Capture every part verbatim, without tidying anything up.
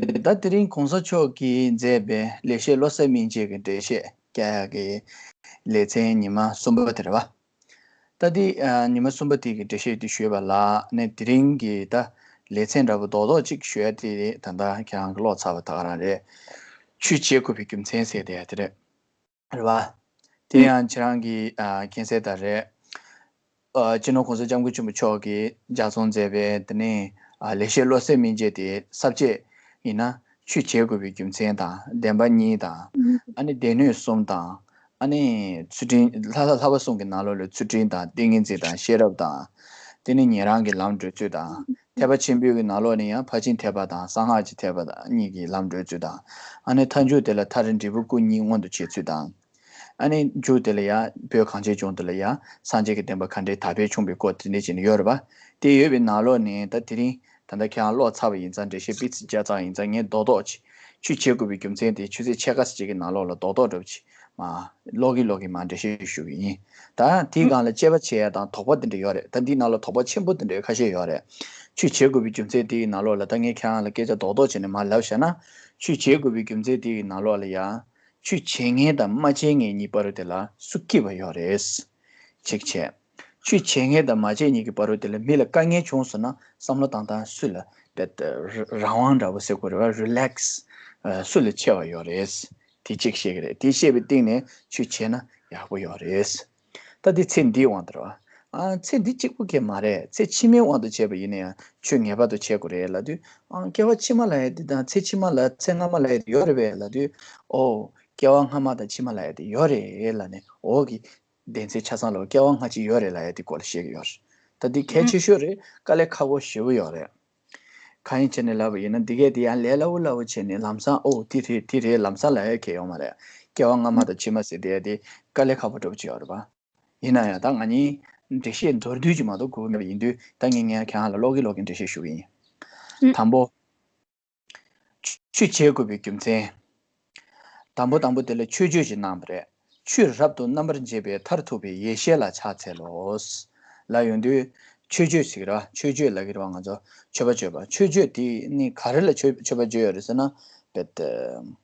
ད་དེ་རིང་གོང་ས་མཆོག་གིས་མཛད་པའི་ལེགས་བཤད་བློ་གསལ་སྨིན་བྱེད་ཀྱི་འགྲེལ་བཤད་རྒྱག་ཡག་གི་ལེ་ཚན་ཉི་མ་གསུམ་པ་དེ་རེད་བ། ད་འདི་ཨ་ཉི་མ་གསུམ་པ་དེ་གི་འགྲེལ་བཤད་དེ་ཞུས་པ་ལ་ནས་དེ་རིང་གི་ད་ལེ་ཚན་འདྲ་པོ་རྡོག་རྡོག་ཅིག་ཞུ་ཡ་དེ་རེད། ད་ལྟ་ཁྱེད་རང་གི་ཀློག་ཚར་བ་ད་ག་རང་རེད། ཆོས་བྱེད་དགོས་པའི་རྒྱུ་མཚན་ཟེར་དེ་ཡ་དེ་རེད། རེད་བ། དེ་ཡང་ཁྱེད་རང་གི་ཨ་མཁྱེན་གསལ་ལྟར་རེད། ཨ་སྤྱི་ནོར་༸གོང་ས་༸སྐྱབས་མགོན་ཆེན་པོ་མཆོག་གིས་ལྗགས་རྩོམ་མཛད་པའི་དེ་ནས་ཨ་ལེགས་བཤད་བློ་གསལ་སྨིན་བྱེད་དེ་ས་བཅད་ཡིན་ན་ཆོས་བྱེད་དགོས་པའི་རྒྱུ་མཚན་དང་བདེན་པ་གཉིས་དང་ཨ་ནི་སྡེ་སྣོད་གསུམ་དང་ཨ་ནི་ཚུལ་ཁྲིམས་ལྷ་ལྷ་ལྷ་བ་གསུམ་གྱི་ནང་ལོགས་ལ་ཚུལ་ཁྲིམས་དང་ཏིང་ངེ་འཛིན་དང་ཤེས་རབ་དང་དེ་ནས་ཉན་རང་གི་ལམ་བགྲོད་ཚུལ་དང་ཐེག་པ་ཆེན་པོའི་གི་ནང་ལོགས་ནས་ཡང་ཕར་ཕྱིན་ཐེག་པ་དང་གསང་སྔགས་ཀྱི་ཐེག་པ་དང་གཉིས་ཀྱི་ལམ་བགྲོད་ཚུལ་དང་ཨ་ནི་མཐའ་མཇུག་དེ་ལ་མཐར་འབྲས་བུ་སྐུ་གཉིས་མངོན་དུ་བྱེད་ཚུལ་དང་། ཨ་ནི་མཇུག་དེ་ལ་ཡང་བོད་གངས་ཅན་ལྗོངས་དེ་ལ་ཡང་སངས་རྒྱས་ཀྱི་བསྟན་པ་ག་འདྲའི་དར་སྤེལ་བྱུང་བའི་སྐོར་དེ་འདྲ་བྱས་ནས་ཡོད་རེད་པ། དེ་ཡོད་པའི་ནང་ལོགས་ནས་ད་དེ་རིང་ད་ལྟ་ཁྱེད་རང་ཀློག་ཚར་བ་ཡིན་ཙང་འགྲེལ་བཤད་པི་ཙི་བརྒྱབ་ཚར་ཡིན་ཙང་ངས་རྡོག་རྡོག་ཅིག་ཆོས་བྱེད་དགོས་པའི་རྒྱུ་མཚན་དེ་ཆོས་ཚན་ཕྱེད་ཀ་ཙམ་ཅིག་གི་ནང་ལོགས་ལ་རྡོག་རྡོག་འདྲ་པོ་ཅིག་མ་ཀློག་གིན་ཀློག་གིན་མ་འགྲེལ་བཤད་ཞུ་གི་ཡིན། ད་དེའི་སྒང་ལ་དཔྱད་པ་བྱེད་ཡ་དང་དོགས་པ་དེ་འདྲ་ཡོད་རེད། ད་འདིའི་ནང་ལ་དོགས་པ་ཆེན་པོ་དེ་འདྲ་ཁ་ཤས་ཡོད་རེད། ཆོས་བྱེད་དགོས་པའི་རྒྱུ་མཚན་དེའི་ནང་ལོགས་ལ་ད་ངས་ཁྱེད་རང་ལ་སྐད་ཆ་རྡོག་རྡོག་བྱས་ནས་མར་ལབ་བཞག་ན། ཆོས་བྱེད་དགོས་པའི་རྒྱུ་མཚན་དེའི་ནང་ལོགས་ལ་ཡང་། ཆོས་བྱེད་མཁན་དང་མ་བྱེད་མཁན་གཉིས་བར་དུ་དེ་ལ་སུ་སྐྱིད་པ་ཡོད་རེད། གཅིག་བྱས། ཆོས་བྱེད་མཁན་དང་མ་བྱེད་མཁན་གྱི་བར་དུ་དེ་ལ་མི་ལ་དཀའ་ངལ་བྱུང་སོང་ན་བསམ་བློ་བཏང་སྟངས་སུ་ལ་དེ་རང་དབང་འདྲ་བོ་ཟེར་དགོས་རེད་བ། རི་ལེག་སི་སུ་ལ་ཆེ་བ་ཡོད་རེད། དེ་གཅིག་བཤད་ཀྱི་རེད། དེ་བཤད་པའི་སྟེང་ནས་ཆོས་བྱས་ན་ཡག་པོ་ཡོད་རེད། ད་འདི་ཚེ་འདིའི་དབང་དུ་རེད་བ། ཨ་ཚེ་འདི་གཅིག་པུ་གས་མ་རེད། ཚེ་ཕྱི་མའི་དབང་དུ་བྱས་པ་ཡིན་ན་ཡང་ཆོས་ངེས་པར་དུ་བྱེད་དགོས་རེད་ལབ་དུས། ཨང་སྐྱེ་བ་ཕྱི་མ་ལབ་ཡ་དེ་དང་ཚེ་ཕྱི་མ་ལ་ཚེ་སྔ་མ་ལབ་ཡ་དེ་ཡོད་རེད་པས་ལབ་དུས། ཨོ། སྐྱེ་བ་སྔ་མ་དང་ཕྱི་མ་ལབ་ཡ་དེ་ཡོད་རེད་ལབ་ནས་འོ་གི་བདེན་ཚིག་ཆ་ཚང་ལ་སྐྱེ་བ་སྔ་ཕྱི་ཡོད་རེད་ལབ་ཡ་དེ་སྐོར་ལ་བཤད་ཀྱི་ཡོད་རེད། ད་འདི་གལ་ཆེ་ཤོས་རེད། དཀའ་ལས་ཁག་པོ་ཞེ་པོ་ཡོད་རེད། གང་ཡིན་བྱས་ནས་ལབ་པ་ཡིན་ན་འདི་གས་དེ་ཡང་ལས་སླ་བོ་སླ་བོ་བྱས་ནས་ལམ་སང་ཨོ་དེ་རེད་དེ་རེད་ལམ་སང་ལབ་ཡ་གལ་ཡོད་མ་རེད། སྐྱེ་བ་སྔ་མ་དང་ཕྱི་མ་ཟེར་དེ་ཡ་དེ་དཀའ་ལས་ཁག་པོ་འདྲ་པོ་ཅིག་ཡོད་རེད་པ། ཡིན་ན་ཡང་ད་ང་གཉིས་འགྲེལ་བཤད་མདོར་བསྡུས་ཅིག་མ་གཏོགས་གོ་གི་མེད་པ་ཡིན་དུས་ད་ངས་ངས་ཁྱེད་རང་ལ་ཀློག་གིན་ཀློག་གིན་འགྲེལ་བཤད་ཞུ་གི་ཡིན། དང་པོ། ཆོས་བྱེད་དགོས་པའི་རྒྱུ་མཚན། དང་པོ་དང་པོ་དེ་ལ་མཆོད་བརྗོད་ཅིག་གནང་བ་རེད། ཆོས་རབ་ཏུ་རྣམ་པར་འབྱེད་པའི་མཐར་ཐུག་པའི་ཡེ་ཤེས་ལ་ཕྱག་འཚལ་ལོ། ལབ་ཡོང་དུས། མཆོད་བརྗོད་ཟེར་གི་རེད་བ། མཆོད་བརྗོད་ལབ་གི་རེད་བ། ང་ཚོ་མཆོད་པ་བརྗོད་པ། མཆོད་བརྗོད་དེ་ནི་ག་རེ་ལ་མཆོད་མཆོད་པ་བརྗོད་ཡོད་རེད་ཟེར་ན། བེད།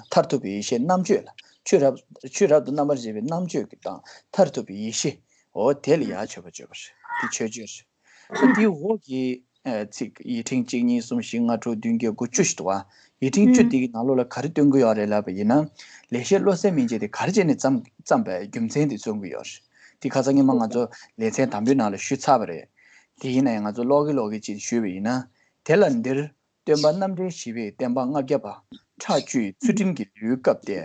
མཐར་ཐུག་པའི་ཡེ་ཤེས་རྣམ་དཔྱོད་ལ། ཆོས་རབ་ཆོས་རབ་ཏུ་རྣམ་པར་འབྱེད་པའི་རྣམ་དཔྱོད་ཀྱི་དང་མཐར་ཐུག་པའི་ཡེ་ཤེས། འོ་དེ་ལ་ཡང་མཆོད་པ་བརྗོད་པ་རེད། དེ་མཆོད་བརྗོད་རེད། ད་དེའི་འོག་གི་ཚིག་ཡིག་ཕྲེང་གཅིག་གཉིས་གསུམ་བཞི་ལྔ་དྲུག་བདུན་བརྒྱད་དགུ་བཅུ་ཞིག་འདུག་བ། ཡིག་ཕྲེང་བཅུ་དེ་གི་ནང་ལོགས་ལ་ག་རེ་སྟོན་གི་ཡོད་རེད་ལབ་པ་ཡིན་ན། ལེགས་བཤད་བློ་གསལ་སྨིན་བྱེད་དེ་ག་རེ་བྱས་ནས་བརྩམས་བརྩམས་པའི་རྒྱུ་མཚན་དེ་མཚོན་གི་ཡོད་རེད། དེ་ཁ་སང་ཉི་མ་ང་ཚོ་ལེ་ཚན་དང་པོའི་ནང་ལ་ཞུས་ཚར་བ་རེད། དེ་ཡིན་ན་ཡང་ང་ཚོ་ཀློག་གི་ཀློག་གི་ཅིག་ཞུས་པ་ཡིན་ན། དེ་ལ་འདིར་སྟོན་པ་རྣམ་འདྲེན་བཞི་པའི་བསྟན་པ་ལྔ་བརྒྱ་པ་ཁྲག་བཅུའི་ཚུལ་ཁྲིམས་ཀྱི་ལེའུའི་སྐབས་ཏེ།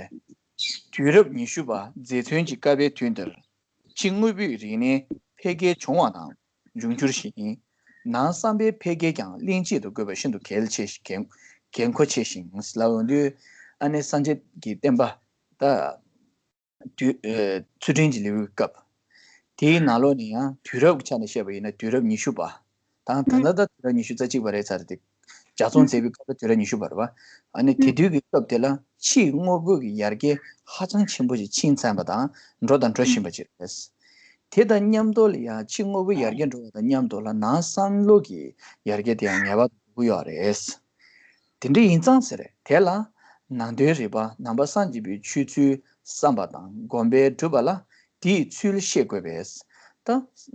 དུས་རབས་ཉི་ཤུ་པ་མཛེས་ཚོན་གྱི་དཀའ་བའི་དུས་འདིར། ཕྱི་དངོས་པོའི་རིག་གནས་འཕེལ་རྒྱས་བྱུང་བ་དང་འབྱུང་འགྱུར་ཞིང་། ནང་བསམ་པའི་འཕེལ་རྒྱས་ཀྱང་གླེང་བྱེད་དུ་དགོས་པ་ཤིན་ཏུ་གལ་ཆེ་ཞིང་གལ་གལ་མཁོ་ཆེ་ཞིང་ལབ་ཡོང་དུས། ཨ་ནི་སངས་རྒྱས་ཀྱི་བསྟན་པ་ད་དུས་ཚུལ་ཁྲིམས་ཀྱི་ལེའུའི་སྐབས། དེའི་ནང་ལོགས་ནས་ཡང་དུས་རབས་ཀྱི་ཆ་ནས་བཤད་པ་ཡིན་ན་དུས་རབས་ཉི་ཤུ་པ། དང་ད་ལྟ་ད་དུས་རབས་ཉི་ཤུ་རྩ་གཅིག་པ་རེད་ཚར་ཏེ། ལྗགས་རྩོམ་མཛད་པའི་སྐབས་ལ་དུས་རབས་ཉི་ཤུ་པ་རེད་བ། ཨ་ནི་དེ་དུས་ཀྱི་སྐབས་དེ་ལ་ཕྱིའི་དངོས་པོ་གི་ཡར་རྒྱས་ཧ་ཅང་ཆེན་པོ་ཞིག་ཕྱིན་ཚར་བ་དང་འགྲོ་དང་འགྲོ་བཞིན་པ་ཅིག་རེད། དེ་དང་མཉམ་དུ་ལ་ཡང་ཕྱིའི་དངོས་པོ་ཡར་རྒྱས་འགྲོ་བ་དང་མཉམ་དུ་ལ་ནང་བསམ་བློ་གི་ཡར་རྒྱས་དེ་ཡང་ངེས་པར་དུ་འགྲོ་གི་ཡོད་རེད། དེ་འདྲ་ཡིན་ཙང་ཟེར་རེད། དེ་ལ་ནང་དོན་རིག་པ་ནང་པ་སངས་རྒྱས་པའི་ཆོས་ཚུལ་བསམ་པ་དང་སྒོམ་པས་སྒྲུབ་པ་ལ་དེའི་ཚུལ་ཤེས་དགོས་པས། ད་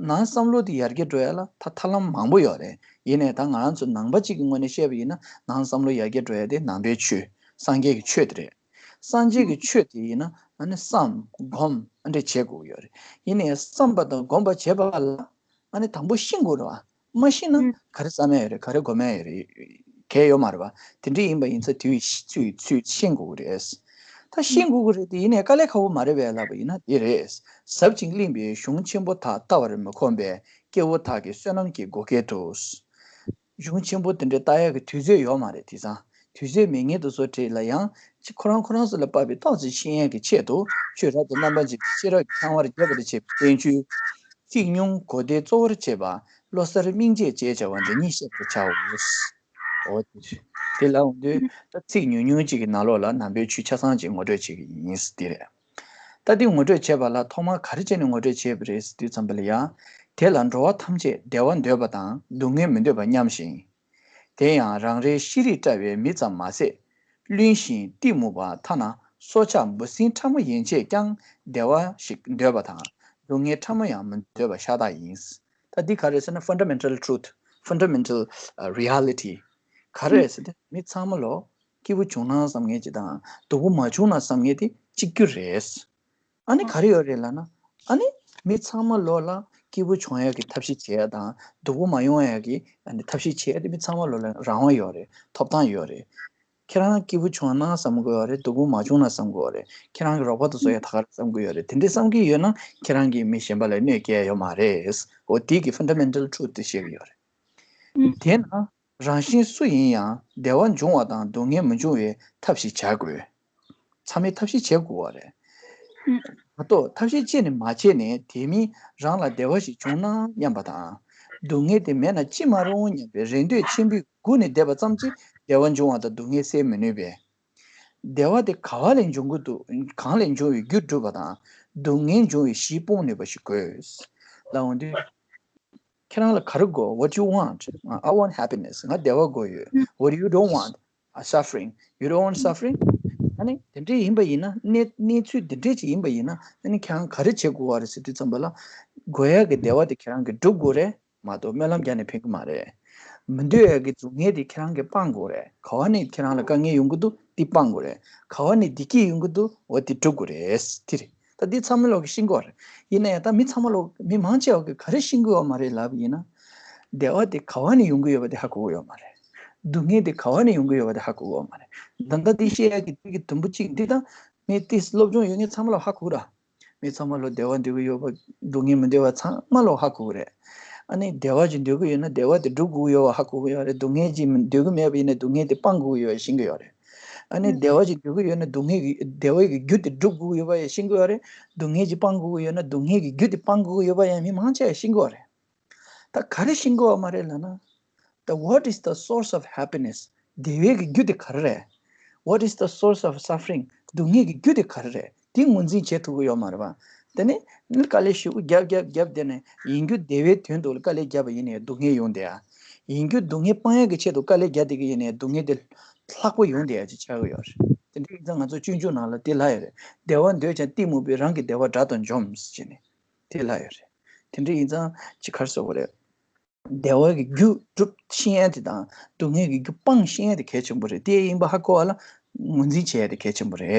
ནང་བསམ་བློ་དེ་ཡར་རྒྱས་འགྲོ་ཡ་ལ་ད་ཐབས་ལམ་མང་པོ་ཡོད་རེད། ཡིན་ནའི་ད་ང་རང་ཚོ་ནང་པ་གཅིག་གི་ངོས་ནས་བཤད་པ་ཡིན་ན་ནང་བསམ་བློ་ཡར་རྒྱས་འགྲོ་ཡ་དེ་ནང་པའི་ཆོས་སངས་རྒྱས་ཀྱི་ཆོས་དེ་རེད། སངས་རྒྱས་ཀྱི་ཆོས་དེ་ཡིན་ན་ཨ་ནི་བསམ་སྒོམ་ཨ་འདྲ་བྱེད་དགོས་ཀྱི་ཡོད་རེད། ཡིན་ནའི་བསམ་པ་དང་སྒོམ་པ་བྱེད་པ་ལ། ཨ་ནི་དང་པོ་ཤེས་དགོས་རེད་བ། མ་ཤེས་ན་ཨུ། ག་རེ་བསམ་ཡ་ཡོད་རེད། ག་རེ་སྒོམ་ཡ་ཡོད་རེད། གལ་ཡོད་མ་རེད་བ། དེ་འདྲ་ཡིན་པ་ཡིན་ཙང་དེ་བས་ཚུལ་ཚུལ་ཤེས་དགོས་ཀྱི་རེད། ད་ཤེས་དགོས་ཀྱི་རེད་དེ་ཡིན་ནའི་དཀའ་ལས་ཁག་པོ་མ་རེད་པས་ལབ་པ་ཡིན་ན་དེ་རེད། ཟབ་ཅིང་བརླིང་པའི་གཞུང་ཆེན་པོ་དག་ལྟ་བར་མི་ཁོམ་པས་སྐྱེ་བོ་དག་གི་བསོད་ནམས་ཀྱི་བགོ་སྐལ་དུ། གཞུང་ཆེན་པོ་དེ་འདྲ་ལྟ་ཡག་གི་དུས་ཚོད་ཡོད་མ་རེད། དེང་སང་དུས་ཚོད་མེད་ངེས་དུ་བཟོ་བྲིས་ལ་ཡང་ཁོ་རང་ཁོ་རང་ཚོ་ལ་དཔག་པའི་རྟགས་ཅིག་ཤེས་ཡག་གི་ཆེད་དུ་ཆོས་རབ་ཏུ་རྣམ་པར་འབྱེད་པའི་ཤེས་རབ་ཀྱི་ཁྱད་པར་རྒྱས་པར་བྱེད་པའི་བསྟན་བཅོས། ཚིག་ཉུང་གོ་བདེ་གཙོ་བོར་བྱེད་པ་བློ་གསར་སྨིན་བྱེད་ཅེས་བྱ་བ་འདི་ཉིད་བཤད་པར་བྱའོ། འོ་དེ་རེད། དེ་ལ་འོང་དུས་ད་ཚིག་ཉུང་ཉུང་ཅིག་གི་ནང་ལོགས་ལ་ནང་པའི་ཆོས་ཆ་ཚང་ཅིག་ངོ་སྤྲོད་བྱེད་ཀྱི་ཡིན་ཟེར་དེ་རེད། ད་འདི་ངོ་སྤྲོད་བྱེད་པ་ལ་ཐོག་མར་ག་རེ་བྱས་ནས་ངོ་སྤྲོད་བྱས་པ་རེད་ཟེར་དུས་ཙམ་པ་ལ་ཡང་། དེ་ལ་འགྲོ་བ་ཐམས་ཅད་བདེ་བ་འདོད་པ་དང་སྡུག་བསྔལ་མི་འདོད་པ་མཉམ་ཞིང་། དེ་ཡང་རང་རེའི་ཤེས་རིག་བཀྲ་བའི་མི་ཙམ་མ་ཟད། བླུན་ཞིང་གཏི་མུག་པ་ཐ་ན་སྲོག་ཆགས་འབུ་སྲིན་ཕྲ་མོ་ཡན་ཆད་ཀྱང་བདེ་བ་ཞིག་འདོད་པ་དང་སྡུག་བསྔལ་ཕྲ་མོ་ཡང་མི་འདོད་པ་ཤ་སྟག་ཡིན། ད་འདི་ག་རེ་ཟེར་ན་fundamental truth, fundamental reality ག་རེ་ཟེར་ཏེ་མི་ཚང་མ་ལོ་སྐྱིད་པོ་བྱུང་ན་བསམ་མཁན་ཅིག་དང་སྡུག་པོ་མ་བྱུང་ན་བསམ་མཁན་དེ་གཅིག་གྱུར་རེད། ཨ་ནི་ག་རེ་ཡོད་རེད་ལབ་ན། ཨ་ནི་མི་ཚང་མ་ལོ་ལ་སྐྱིད་པོ་བྱུང་ཡག་གི་ཐབས་ཤེས་བྱེད་ཡག་དང་སྡུག་པོ་མ་ཡོང་ཡག་གི་ཨ་ནི་ཐབས་ཤེས་བྱེད་ཡག་དེ་མི་ཚང་མ་ལོ་ལ་རང་དབང་ཡོད་རེད། ཐོབ་ཐང་ཡོད་རེད། ཁྱེད་རང་སྐྱིད་པོ་བྱུང་ན་བསམ་གི་ཡོད་རེད། སྡུག་པོ་མ་བྱུང་ན་བསམ་གི་ཡོད་རེད། ཁྱེད་རང་གི་རོགས་པ་དེ་ཚོ་ཡང་ད་ག་རེ་བསམ་གི་ཡོད་རེད། དེ་འདྲའི་བསམ་གི་ཡོད་ན་ཁྱེད་རང་གིས་མི་གཞན་པ་ལ་གནོད་སྐྱེལ་ཡོད་མ་རེད། འོ་དེ་གི་fundamental truth དེ་བཤད་གི་ཡོད་རེད། དེས་ན་རང་གཞན་སུ་ཡིན་ཡང་བདེ་བ་འབྱུང་བ་དང་སྡུག་བསྔལ་མི་འབྱུང་བའི་ཐབས་ཤིག་བྱ་དགོས། ཚང་མས་ཐབས་ཤེས་བྱེད་དགོས་པ་རེད། མ་གཏོགས་ཐབས་ཤེས་ཅི་ནས་མ་བྱས་ནས་དེ་མིན་རང་ལ་བདེ་བ་ཞིག་བྱུང་ན་སྙམ་པ་དང་། སྡུག་བསྔལ་དེ་མེད་ན་ཅི་མ་རུང་སྙམ་པའི་རེ་འདོད་ཆེན་པོས་སྒུག་ནས་བསྡད་པ་ཙམ་གྱིས་བདེ་བ་འབྱུང་བ་དང་སྡུག་བསྔལ་སེལ་མི་ནུས་པས། བདེ་བ་དེ་ག་བ་ལས་འབྱུང་གི་འདུག་གང་ལས་འབྱུང་བའི་རྒྱུ་སྒྲུབ་པ་དང་སྡུག་བསྔལ་འབྱུང་བའི་གཞི་སྤོང་ནུས་པ་ཞིག་དགོས། ལབ་འོང་དུས། ཁྱེད་རང་ལ་ག་རེ་དགོས། What you want? I want happiness. ང་བདེ་བ་དགོས་ཡོད། What you don't want? A suffering. You don't want suffering? ཨ་ནི་དེ་འདྲས་ཡིན་པ་ཡིན་ན་གནས་གནས་ཚུལ་དེ་འདྲས་ཅིག་ཡིན་པ་ཡིན་ན་ཨ་ནི་ཁྱེད་རང་ག་རེ་བྱེད་དགོས་བ་རེད་ཟེར་དུས་ཙམ་པ་ལ། དགོས་ཡག་གི་བདེ་བ་དེ་ཁྱེད་རང་གིས་སྒྲུབ་དགོས་རེད་མ་གཏོགས་སྨོན་ལམ་རྒྱག་ནས་ཕན་གི་མ་རེད། མི་འདོད་ཡག་གི་སྡུག་བསྔལ་དེ་ཁྱེད་རང་གིས་སྤང་དགོས་རེད། ག་བ་ནས་ཁྱེད་རང་ལ་དཀའ་ངལ་ཡོང་གི་འདུག་དེ་སྤང་དགོས་རེད། ག་བ་ནས་བདེ་སྐྱིད་ཡོང་གི་འདུག་འོ་དེ་སྒྲུབ་དགོས་རེད། དེ་རེད། ད་འདི་ཚང་མ་ལོག་གི་ཤེས་དགོས་རེད། ཡིན་ན་ཡང་ད་མི་ཚང་མ་ལོག་མི་མང་ཆེ་བ་གི་ག་རེ་ཤེས་ཀྱི་ཡོད་མ་རེད་ལབ་ཡིན་ན། བདེ་བ་དེ་ག་བ་ནས་ཡོང་གི་ཡོད་པ་དེ་ཧ་གོ་གི་ཡོད་མ་རེད། སྡུག་བསྔལ་དེ་ག་བ་ནས་ཡོང་གི་ཡོད་པ་དེ་ཧ་གོ་གི་ཡོད་མ་རེད། ད་ལྟ་འདི་བཤད་ཡག་གི་འདི་གི་དུམ་བུ་གཅིག་འདི་ད་མི་ཏིས་སློབ་སྦྱོང་ཡོད་མཁན་ཚང་མ་ལོག་ཧ་གོ་གི་ར། མི་ཚང་མ་ལོག་བདེ་བ་འདོད་ཀྱི་ཡོད་པ་སྡུག་བསྔལ་མི་འདོད་པ་ཚང་མ་ལོག་ཧ་གོ་གི་རེད། ཨ་ནི་བདེ་བ་ཅིག་འདོད་ཀྱི་ཡོད་ན་བདེ་བ་དེ་སྒྲུབ་དགོས་ཀྱི་ཡོད་པ་ཧ་གོ་གི་ཡོད་རེད། སྡུག་བསྔལ་ཅིག་འདོད་ཀྱི་མེད་པ་ཡིན་ན་སྡུག་བསྔལ་དེ་སྤང་དགོས་ཀྱི་ཡོད་པ་ཤེས་ཀྱི་ཡོད་རེད། ཨ་ནི་བདེ་བ་ཅིག་འདོད་ཀྱི་ཡོད་ན་སྡུག་བསྔལ་གྱི་བདེ་བའི་གི་རྒྱུ་དེ་སྒྲུབ་དགོས་ཀྱི་ཡོད་པ་ཡང་ཤེས་ཀྱི་ཡོད་རེད། སྡུག་བསྔལ་ཅིག་སྤང་དགོས་ཀྱི་ཡོད་ན་སྡུག་བསྔལ་གྱི་རྒྱུ་དེ་སྤང་དགོས་ཀྱི་ཡོད་པ་ཡང་མི་མང་ཆེ་བ་ཤེས་ཀྱི་ཡོད་རེད། ད་ག་རེ་ཤེས་ཀྱི་ཡོད་མ་རེད་ལབ་ན། The what is the source of happiness? བདེ་བའི་གི་རྒྱུ་དེ་ག་རེ་རེད། What is the source of suffering? སྡུག་བསྔལ་གྱི་རྒྱུ་དེ་ག་རེ་རེད། དེ་ངོས་འཛིན་བྱེད་ཐུབ་ཀྱི་ཡོད་མ་རེད་པ། དེ་ནས་དཀའ་ལས་ཞེ་པོ་རྒྱབ་རྒྱབ་རྒྱབ་བསྡད་ནས་ཡིན་རྒྱུ་བདེ་བའི་དོན་དུ་དཀའ་ལས་བརྒྱབ་པ་ཡིན་ནའི་སྡུག་བསྔལ་ཡོང་བསྡད་ཡ། ཡིན་རྒྱུ་སྡུག་བསྔལ་སྤང་ཡག་གི་ཆེད་དུ་དཀའ་ལས་རྒྱག་བསྡད་ཀྱི་ཡིན་ནའི་སྡུག་བསྔལ་དེ་ལྷག་པོ་ཡོང་བསྡད་ཡ་ཅིག་ཆགས་ཀྱི་ཡོད་རེད། དེ་འདྲ་ཡིན་ཙང་ང་ཚོ་སྤྱོད་འཇུག་ནང་ལ་དེ་ལབ་ཡོད་རེད། བདེ་བ་འདོད་ཀྱང་གཏི་མུག་པའི་རང་གི་བདེ་བ་དགྲ་དང་འཇོམས་ཟེར་ནས་དེ་ལབ་ཡོད་རེད། དེ་འདྲ་ཡིན་ཙང་ཅིག་ག་རེ་ཟེར་དགོས་རེད། བདེ་བ་གི་རྒྱུ་སྒྲུབ་ཤེས་ཡ་དེ་དང་སྡུག་བསྔལ་གྱི་རྒྱུ་སྤང་ཤེས་ཡ་དེ་གལ་ཆེན་པོ་རེད། དེ་ཡིན་པ་ཧ་གོ་བ་ལ་ངོས་འཛིན་བྱེད་ཡ་དེ་གལ་ཆེན་པོ་རེད།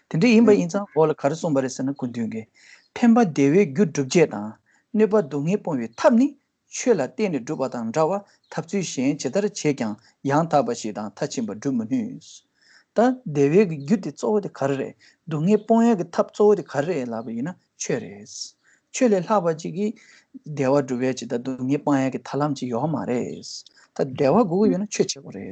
དེ་འདྲ་ཡིན་པ་ཡིན་ཙང་འོག་ལ་ག་རེ་གསུངས་པ་རེད་ཟེར་ན་སྐུ་མདུན་གྱིས། ཕན་པ་བདེ་བའི་རྒྱུ་སྒྲུབ་བྱེད་དང་གནོད་པ་སྡུག་བསྔལ་སྤོང་བའི་ཐབས་ནི་ཆོས་ལ་བརྟེན་ནས་སྒྲུབ་པ་དང་འདྲ་བར་ཐབས་ཚུལ་གཞན་ཇི་ལྟར་བྱས་ཀྱང་ཡང་དག་པ་ཞིག་དང་མཐར་ཕྱིན་པ་སྒྲུབ་མི་ནུས། ད་བདེ་བའི་གི་རྒྱུ་དེ་གཙོ་བོ་དེ་ག་རེ་རེད། སྡུག་བསྔལ་སྤོང་ཡ་གི་ཐབས་གཙོ་བོ་དེ་ག་རེ་རེད་ལབ་པ་ཡིན་ན་ཆོས་རེད། ཆོས་ལས་ལྷག་པ་ཅིག་གིས་བདེ་བ་སྒྲུབ་ཡ་ཅིག་དང་སྡུག་བསྔལ་སྤང་ཡ་གི་ཐབས་ལམ་ཅིག་ཡོད་མ་རེད། ད་བདེ་བ་དགོས་ཀྱི་ཡོད་ན་ཆོས་བྱེད་དགོས་རེད།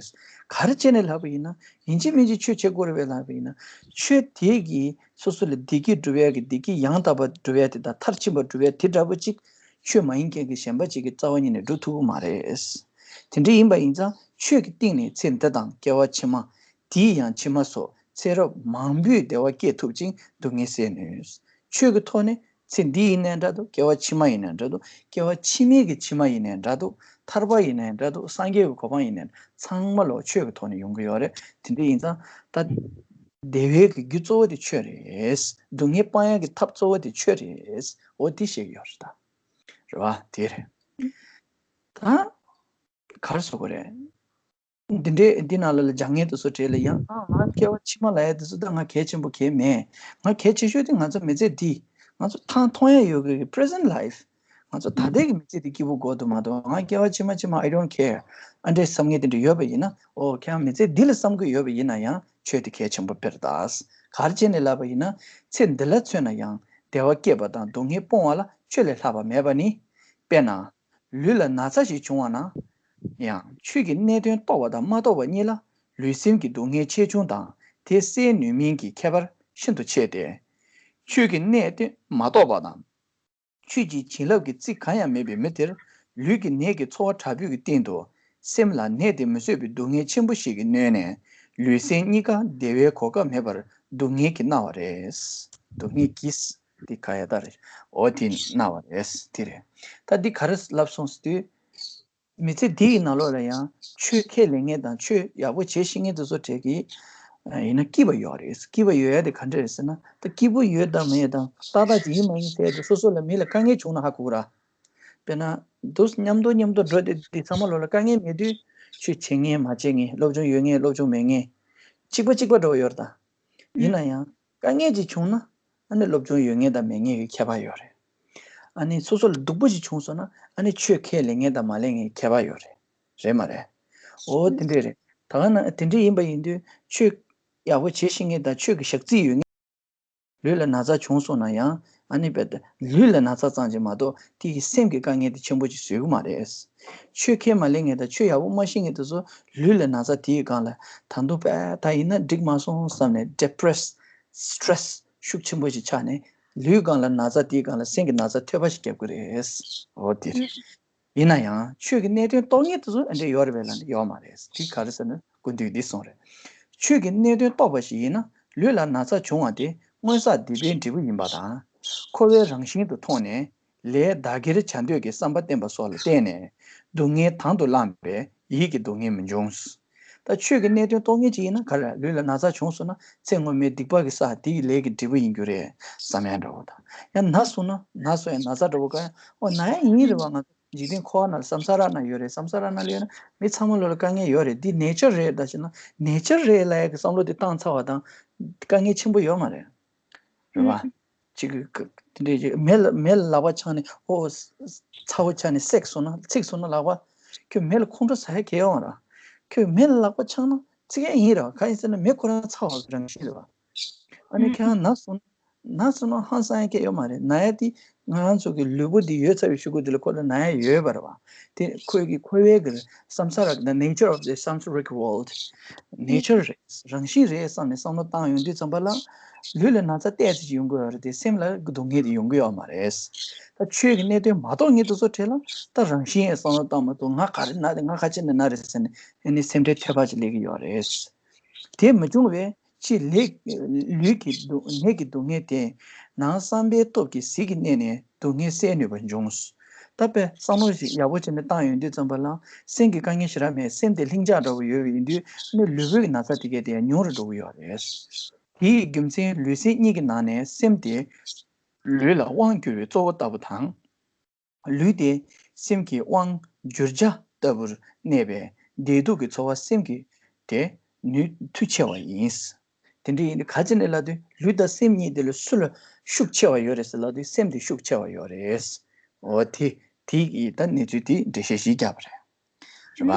ག་རེ་བྱས་ནས་ལབ་པ་ཡིན་ན་ཡིན་གཅིག་མིན་གཅིག་ཆོས་བྱེད་དགོས་རེད་པས་ལབ་པ་ཡིན་ན། ཆོས་དེ་གིས་སོ་སོ་ལ་བདེ་སྐྱིད་སྒྲུབ་ཡ་གི་བདེ་སྐྱིད་ཡང་དག་པ་སྒྲུབ་ཡ་དེ་དང་མཐར་ཕྱིན་པ་སྒྲུབ་ཡ་དེ་འདྲ་པོ་ཅིག་ཆོས་མ་ཡིན་མཁན་གྱི་གཞན་པ་ཅིག་གིས་རྩ་བ་ཉིད་ནས་སྒྲུབ་ཐུབ་ཀྱི་མ་རེད། དེ་འདྲ་ཡིན་པ་ཡིན་ཙང་ཆོས་ཀྱི་སྟེང་ནས་ཚེ་འདི་དང་སྐྱེ་བ་ཕྱི་མ། དེའི་ཡང་ཕྱི་མ་སོགས་ཚེ་རབས་མང་པོའི་བདེ་བ་སྐྱེད་ཐུབ་ཅིང་སྡུག་བསྔལ་སེལ་ནུས། ཆོས་ཀྱི་ཐོག་ནས་ཚེ་འདི་ཡིན་ནའི་འདྲ་འདུག་སྐྱེ་བ་ཕྱི་མ་ཡིན་ནའི་འདྲ་འདུག་སྐྱེ་བ་ཕྱི་མའི་གི་ཕྱི་མ་ཡིན་ནའི་འདྲ་འདུག་ཐར་པ་ཡིན་ནའི་འདྲ་འདུག་སངས་རྒྱས་ཀྱི་གོ་འཕང་ཡིན་ནའི་ཚང་མ་ལོག་ཆོས་ཀྱི་ཐོག་ནས་ཡོང་གི་ཡོད་རེད། དེ་འདྲ་ཡིན་ཙང་ད་བདེ་བའི་གི་རྒྱུ་གཙོ་བོ་དེ་ཆོས་རེད། སྡུག་བསྔལ་སྤང་ཡ་གི་ཐབས་གཙོ་བོ་དེ་ཆོས་རེད། འོ་དེ་བཤད་ཀྱི་ཡོད་རེད་ད། རེད་བ། དེ་རེད། ད་ག་རེ་ཟེར་དགོས་རེད། འདི་འདྲའི་འདི་ནང་ལ་ལ་སྦྱང་མཁན་དེ་ཚོ་གྲས་ལ་ཡང་ཨ་ང་སྐྱེ་བ་ཕྱི་མ་ལ་ཡ་དེ་ཚོ་ད་ང་གལ་ཆེན་པོ་གལ་མེད། ང་གལ་ཆེ་ཤོས་དེ་ང་ཚོ་མི་ཚེ་འདི་ང་ཚོ་ཐང་མཐོང་ཡ་ཡོད་གི་present life ང་ཚོ་ད་ལྟའི་གི་མི་ཚེ་འདི་སྐྱིད་པོ་དགོས་འདུག་མ་གཏོགས་ང་སྐྱེ་བ་ཕྱི་མ་ཕྱི་མ་I don't care ཨ་འདྲའི་བསམ་མཁན་དེ་འདྲ་ཡོད་པ་ཡིན་ན་ཨོ་ཁྱེད་རང་མི་ཚེ་འདི་ལ་བསམ་གི་ཡོད་པ་ཡིན་ན་ཡང་ཆོས་དེ་གལ་ཆེན་པོ་དཔེར་ད། ག་རེ་བྱས་ནས་ལབ་པ་ཡིན་ན་ཚེ་འདི་ལ་མཚོན་ན་ཡང་བདེ་བ་སྐྱེད་པ་དང་སྡུག་བསྔལ་སྤོང་བ་ལ་ཆོས་ལས་ལྷག་པ་མེད་པ་ནི། དཔེར་ན། ལུས་ལ་ན་ཚ་ཞིག་བྱུང་བ་ན། ཡང་ཆོས་ཀྱི་གནད་དོན་རྟོགས་པ་དང་མ་རྟོགས་པ་གཉིས་ལ་ལུས་སེམས་ཀྱི་སྡུག་བསྔལ་ཆེ་ཆུང་དང་དེ་སེལ་ནུས་མིན་གྱི་ཁྱད་པར་ཤིན་ཏུ་ཆེ་སྟེ། ཆོས་ཀྱི་གནད་དོན་མ་རྟོགས་པ་དང་། ཆོས་ཀྱི་བྱིན་རླབས་ཀྱི་རྩི་གང་ཡང་མེད་པའི་མི་དེར་ལུས་ཀྱི་ནད་ཀྱི་ཚོར་བ་དྲག་པོའི་སྟེང་དུ་སེམས་ལ་ནད་དེ་མི་བཟོད་པའི་སྡུག་བསྔལ་ཆེན་པོ་ཞིག་གིས་གནོན་ནས་ལུས་སེམས་གཉིས་ཀ་བདེ་བའི་གོ་སྐབས་མེད་པར་སྡུག་བསྔལ་གྱིས་མནར་བ་རེད། སྡུག་བསྔལ་གྱིས། འདི་ག་ཡ་ད་རེད། འོ་དེ་མནར་བ་རེད། དེ་རེད། ད་འདི་ག་རེ་ལབ་སོང་ཟེར་དུས། མི་ཚེ་འདི་ཡི་ནང་ལོགས་ལ་ཡང་ཆོས་ཁས་ལེན་མཁན་དང་ཆོས་ཡག་པོ་བྱེད་ཤེས་མཁན་དེ་ཚོ་གྲས་ཀྱི་ཡིན་ན་སྐྱིད་པ་ཡོད་རེད། སྐྱིད་པ་ཡོད་ཡ་དེ་ག་འདྲ་རེད་ཟེར་ན། ད་སྐྱིད་པོ་ཡོད་དང་མེད་དང་ཏག་ཏག་ཅིག་ཡིན་མ་ཡིན་ཟེར་ཡ་དེ་སོ་སོ་ལ་མི་ལ་དཀའ་ངལ་བྱུང་ན་ཧ་གོ་གི་ར། དཔེར་ན་འདུག་མཉམ་དུ་མཉམ་དུ་འགྲོ་དེ་དེ་ཚང་མ་ལོ་ལ་དཀའ་ངལ་མེད་དུས་ཆོས་བྱེད་མཁན་མ་བྱེད་མཁན། སློབ་སྦྱོང་ཡོད་མཁན་སློབ་སྦྱོང་མེད་མཁན། གཅིག་པ་གཅིག་པ་འདྲ་བོ་ཡོད་རེད་ད། ཡིན་ན་ཡང་དཀའ་ངལ་ཅིག་བྱུང་ན་ཨ་ནི་སློབ་སྦྱོང་ཡོད་མཁན་དང་མེད་མཁན་གྱི་ཁྱད་པར་ཡོད་རེད། ཨ་ནི་སོ་སོ་ལ་སྡུག་པོ་ཞིག་བྱུང་སོང་ན་ཨ་ནི་ཆོས་ཁས་ལེན་མཁན་དང་མ་ལེན་མཁན་གྱི་ཁྱད་པར་ཡོད་རེད། རེད་མ་རེད། འོ་དེ་འདྲས་རེད། ད་ག་ན་དེ་འདྲས་ཡིན་པ་ཡིན་དུས་ཆོས་ཡག་པོ་བྱེད་ཤེས་མཁན་དང་ཆོས་ཀྱི་ཞག་རྩིས་ཡོད་མཁན། ལུས་ལ་ན་ཚ་བྱུང་སོང་ན་ཡང་ཨ་ནི་བས་ལུས་ལ་ན་ཚ་ཙམ་ཅིག་མ་གཏོགས་དེ་ཡི་སེམས་ཀྱི་དཀའ་ངལ་དེ་ཆེན་པོ་ཅིག་བཟོ་གི་མ་རེད། ཆོས་ཁས་མ་ལེན་མཁན་དང་ཆོས་ཡག་པོ་མ་ཤེས་མཁན་དེ་ཚོ་ལུས་ལ་ན་ཚ་དེའི་སྒང་ལ་ད་དུང་བས་ད་ཡིན་ན་འགྲིག་མ་སོང་བསམ་ནས་depress stress ཤུགས་ཆེན་པོ་ཞིག་ཆགས་ནས་ལུས་སྒང་ལ་ན་ཚ་དེའི་སྒང་ལ་སེམས་ཀྱི་ན་ཚ་ཐོལ་པ་ཞིག་རྒྱབ་ཀྱི་རེད། འོ་དེ་རེད། ཡིན་ན་ཡང་ཆོས་ཀྱི་གནད་དོན་རྟོགས་མཁན་དེ་ཚོ་ཨ་འདྲས་ཡོད་རེད་པས་ལབ་ན་ཡོད་མ་རེད། དེ་ག་རེ་ཟེར་ན་སྐུ་མདུན་འདི་གསུངས་རེད། ཆོས་ཀྱི་གནད་དོན་རྟོགས་པ་ཞིག་ཡིན་ན་ལུས་ལ་ན་ཚ་བྱུང་བ་དེ་སྔོན་བསགས་སྡིག་པའི་འབྲས་བུ་ཡིན་པ་དང་། འཁོར་བའི་རང་བཞིན་དུ་མཐོང་ནས་ལས་བདག་གིར་བྱ་འདོད་ཀྱི་བསམ་པ་བརྟན་པ་སོགས་ལ་བརྟེན་ནས་སྡུག་བསྔལ་དང་དུ་བླངས་པས་ཡིད་ཀྱི་སྡུག་བསྔལ་མི་འབྱུང་། ད་ཆོས་ཀྱི་གནད་དོན་རྟོགས་མཁན་ཅིག་ཡིན་ན་ག་རེ་ལུས་ལ་ན་ཚ་བྱུང་སོང་ན་ཚེ་སྔོན་མའི་སྡིག་པ་གི་བསགས་དེ་ཡི་ལས་ཀྱི་འབྲས་བུ་ཡིན་རྒྱུ་རེད་བསམ་ཡ་འདྲ་བོ་དང་། ཡང་ན་སོང་ན་ན་སོང་ཡང་ན་ཚ་འདྲ་བོ་ག་ཡང་ཨོ་ན་ཡ་ཡིན་རེད་བ། ང་འཇིག་རྟེན་འཁོར་བ་ན་སམ་ས་ར་ན་ཡོད་རེད། སམ་ས་ར་ན་ལ་ཡོད་ན་མི་ཚང་མ་ལོ་ལ་དཀའ་ངལ་ཡོད་རེད། འདི་ནེ་ཅར་རེད་ད་ཞེ་ན་ནེ་ཅར་རེད་ལབ་ཡ་གི་བསམ་བློ་དེ་བཏང་ཚར་བ་དང་དཀའ་ངལ་ཆེན་པོ་ཡོད་མ་རེད། རེད་བ། ཅིག་གི་དེ་འདྲས་ཅིག་མེ་ལ་མེ་ལ་ལག་པ་འཆང་ནས་ཨོ་ཚ་བོ་ཆགས་ནས་སྲེག་སོང་ན་ཚིག་སོང་ན་ལག་པ་ཁྱོད་མེ་ལ་ཁོང་ཁྲོ་ཟ་ཡ་གལ་ཡོང་ར། ཁྱོད་མེ་ལ་ལག་པ་འཆང་ན་ཚིག་ཡ་ཡིན་ར། གང་ཡིན་ཟེར་ན་མེ་ཁོ་རང་ཚ་བ་གི་རང་བཞིན་རེད་བ། ཨ་ནི་ཁྱེད་རང་ན་སོང་ན་ན་སོང་ན་ཧང་སང་ཡ་གལ་ཡོད་མ་རེད། ན་ཡ་དེ་ང་རང་ཚོ་གི་ལུས་པོ་འདི་ཡོད་ཚར་བའི་གཞུག་གུ་འདི་ལ་ཁོ་ལ་ན་ཡ་ཡོད་པ་རེད་བ། དེ་ཁོའི་གི་འཁོར་བའི་གི་སམ་ས་ར་གི་the nature of the samsaric world nature རེད། རང་བཞིན་རེད་བསམ་ནས་བསམ་བློ་བཏང་ཡོང་དུས་ཙམ་པ་ལ་ལུས་ལ་ན་ཚ་ཏོག་ཙམ་ཅིག་ཡོང་གི་ཡོད་རེད་དེ་སེམས་ལ་སྡུག་བསྔལ་དེ་ཡོང་གི་ཡོད་མ་རེད། ད་ཆོས་ཀྱི་གནད་དོན་མ་རྟོགས་མཁན་དེ་ཚོ་གྲས་ལ་ད་རང་བཞིན་ཡང་བསམ་བློ་བཏང་མ་ཐུབ། ང་ག་རེ་ན་རེད། ང་ག་ཅི་ནས་ན་རེད་ཟེར་ནས་ཨ་ནི་སེམས་ཁྲལ་ཐེབས་པ་ཅིག་སླེབས་ཀྱི་ཡོད་རེད། དེ་མི་འབྱུང་བས་ཕྱི་ལས་ལུས་ཀྱི་སྡུག་ནད་ཀྱི་སྡུག་བསྔལ་ཏེ། ནང་བསམ་པའི་སྟོབས་ཀྱིས་ཟིལ་གྱིས་གནས་ནས་སྡུག་བསྔལ་སེལ་ནུས་པ་འབྱུང་། ད་དཔེ་བསམ་བློ་ཞིག་ཡག་པོ་བྱས་ནས་བཏང་ཡོང་དུས་ཙམ་པ་ལ་སེམས་ཀྱི་དཀའ་ངལ་ཞེ་དྲག་མེད། སེམས་དེ་ལྷིང་འཇགས་འདྲ་བོ་ཡོད་པ་ཡིན་དུས་ཨ་ནི་ལུས་པོའི་ན་ཚ་དེ་གས་དེ་ཡང་ཉུང་རུ་འགྲོ་གི་ཡོད་རེད། དེའི་རྒྱུ་མཚན་ལུས་སེམས་གཉིས་ཀྱི་ནང་ནས་སེམས་དེ་ལུས་ལ་དབང་བསྒྱུར་བའི་གཙོ་བོ་ལྟ་བུ་དང་། ལུས་དེ་སེམས་ཀྱི་དབང་བསྒྱུར་བྱ་ལྟ་བུར་གནས་པས་བདེ་སྡུག་གི་ཚོར་བ་སེམས་ཀྱི་དེ་ནུས་མཐུ་ཆེ་བ་ཡིན། དེ་འདྲ་ཡིན་དུས་ག་ཅི་ནས་ལབ་དུས་ལུས་དང་སེམས་གཉིས་དེ་ལ་སུ་ལ་ཤུགས་ཆེ་བ་ཡོད་རེད་ཟེར་ལབ་དུས་སེམས་དེ་ཤུགས་ཆེ་བ་ཡོད་རེད། འོ་དེ་དེ་ཡིས་ད་གནས་ཚུལ་དེ་འགྲེལ་བཤད་ཞིག་བརྒྱབ་པ་རེད། རེད་བ།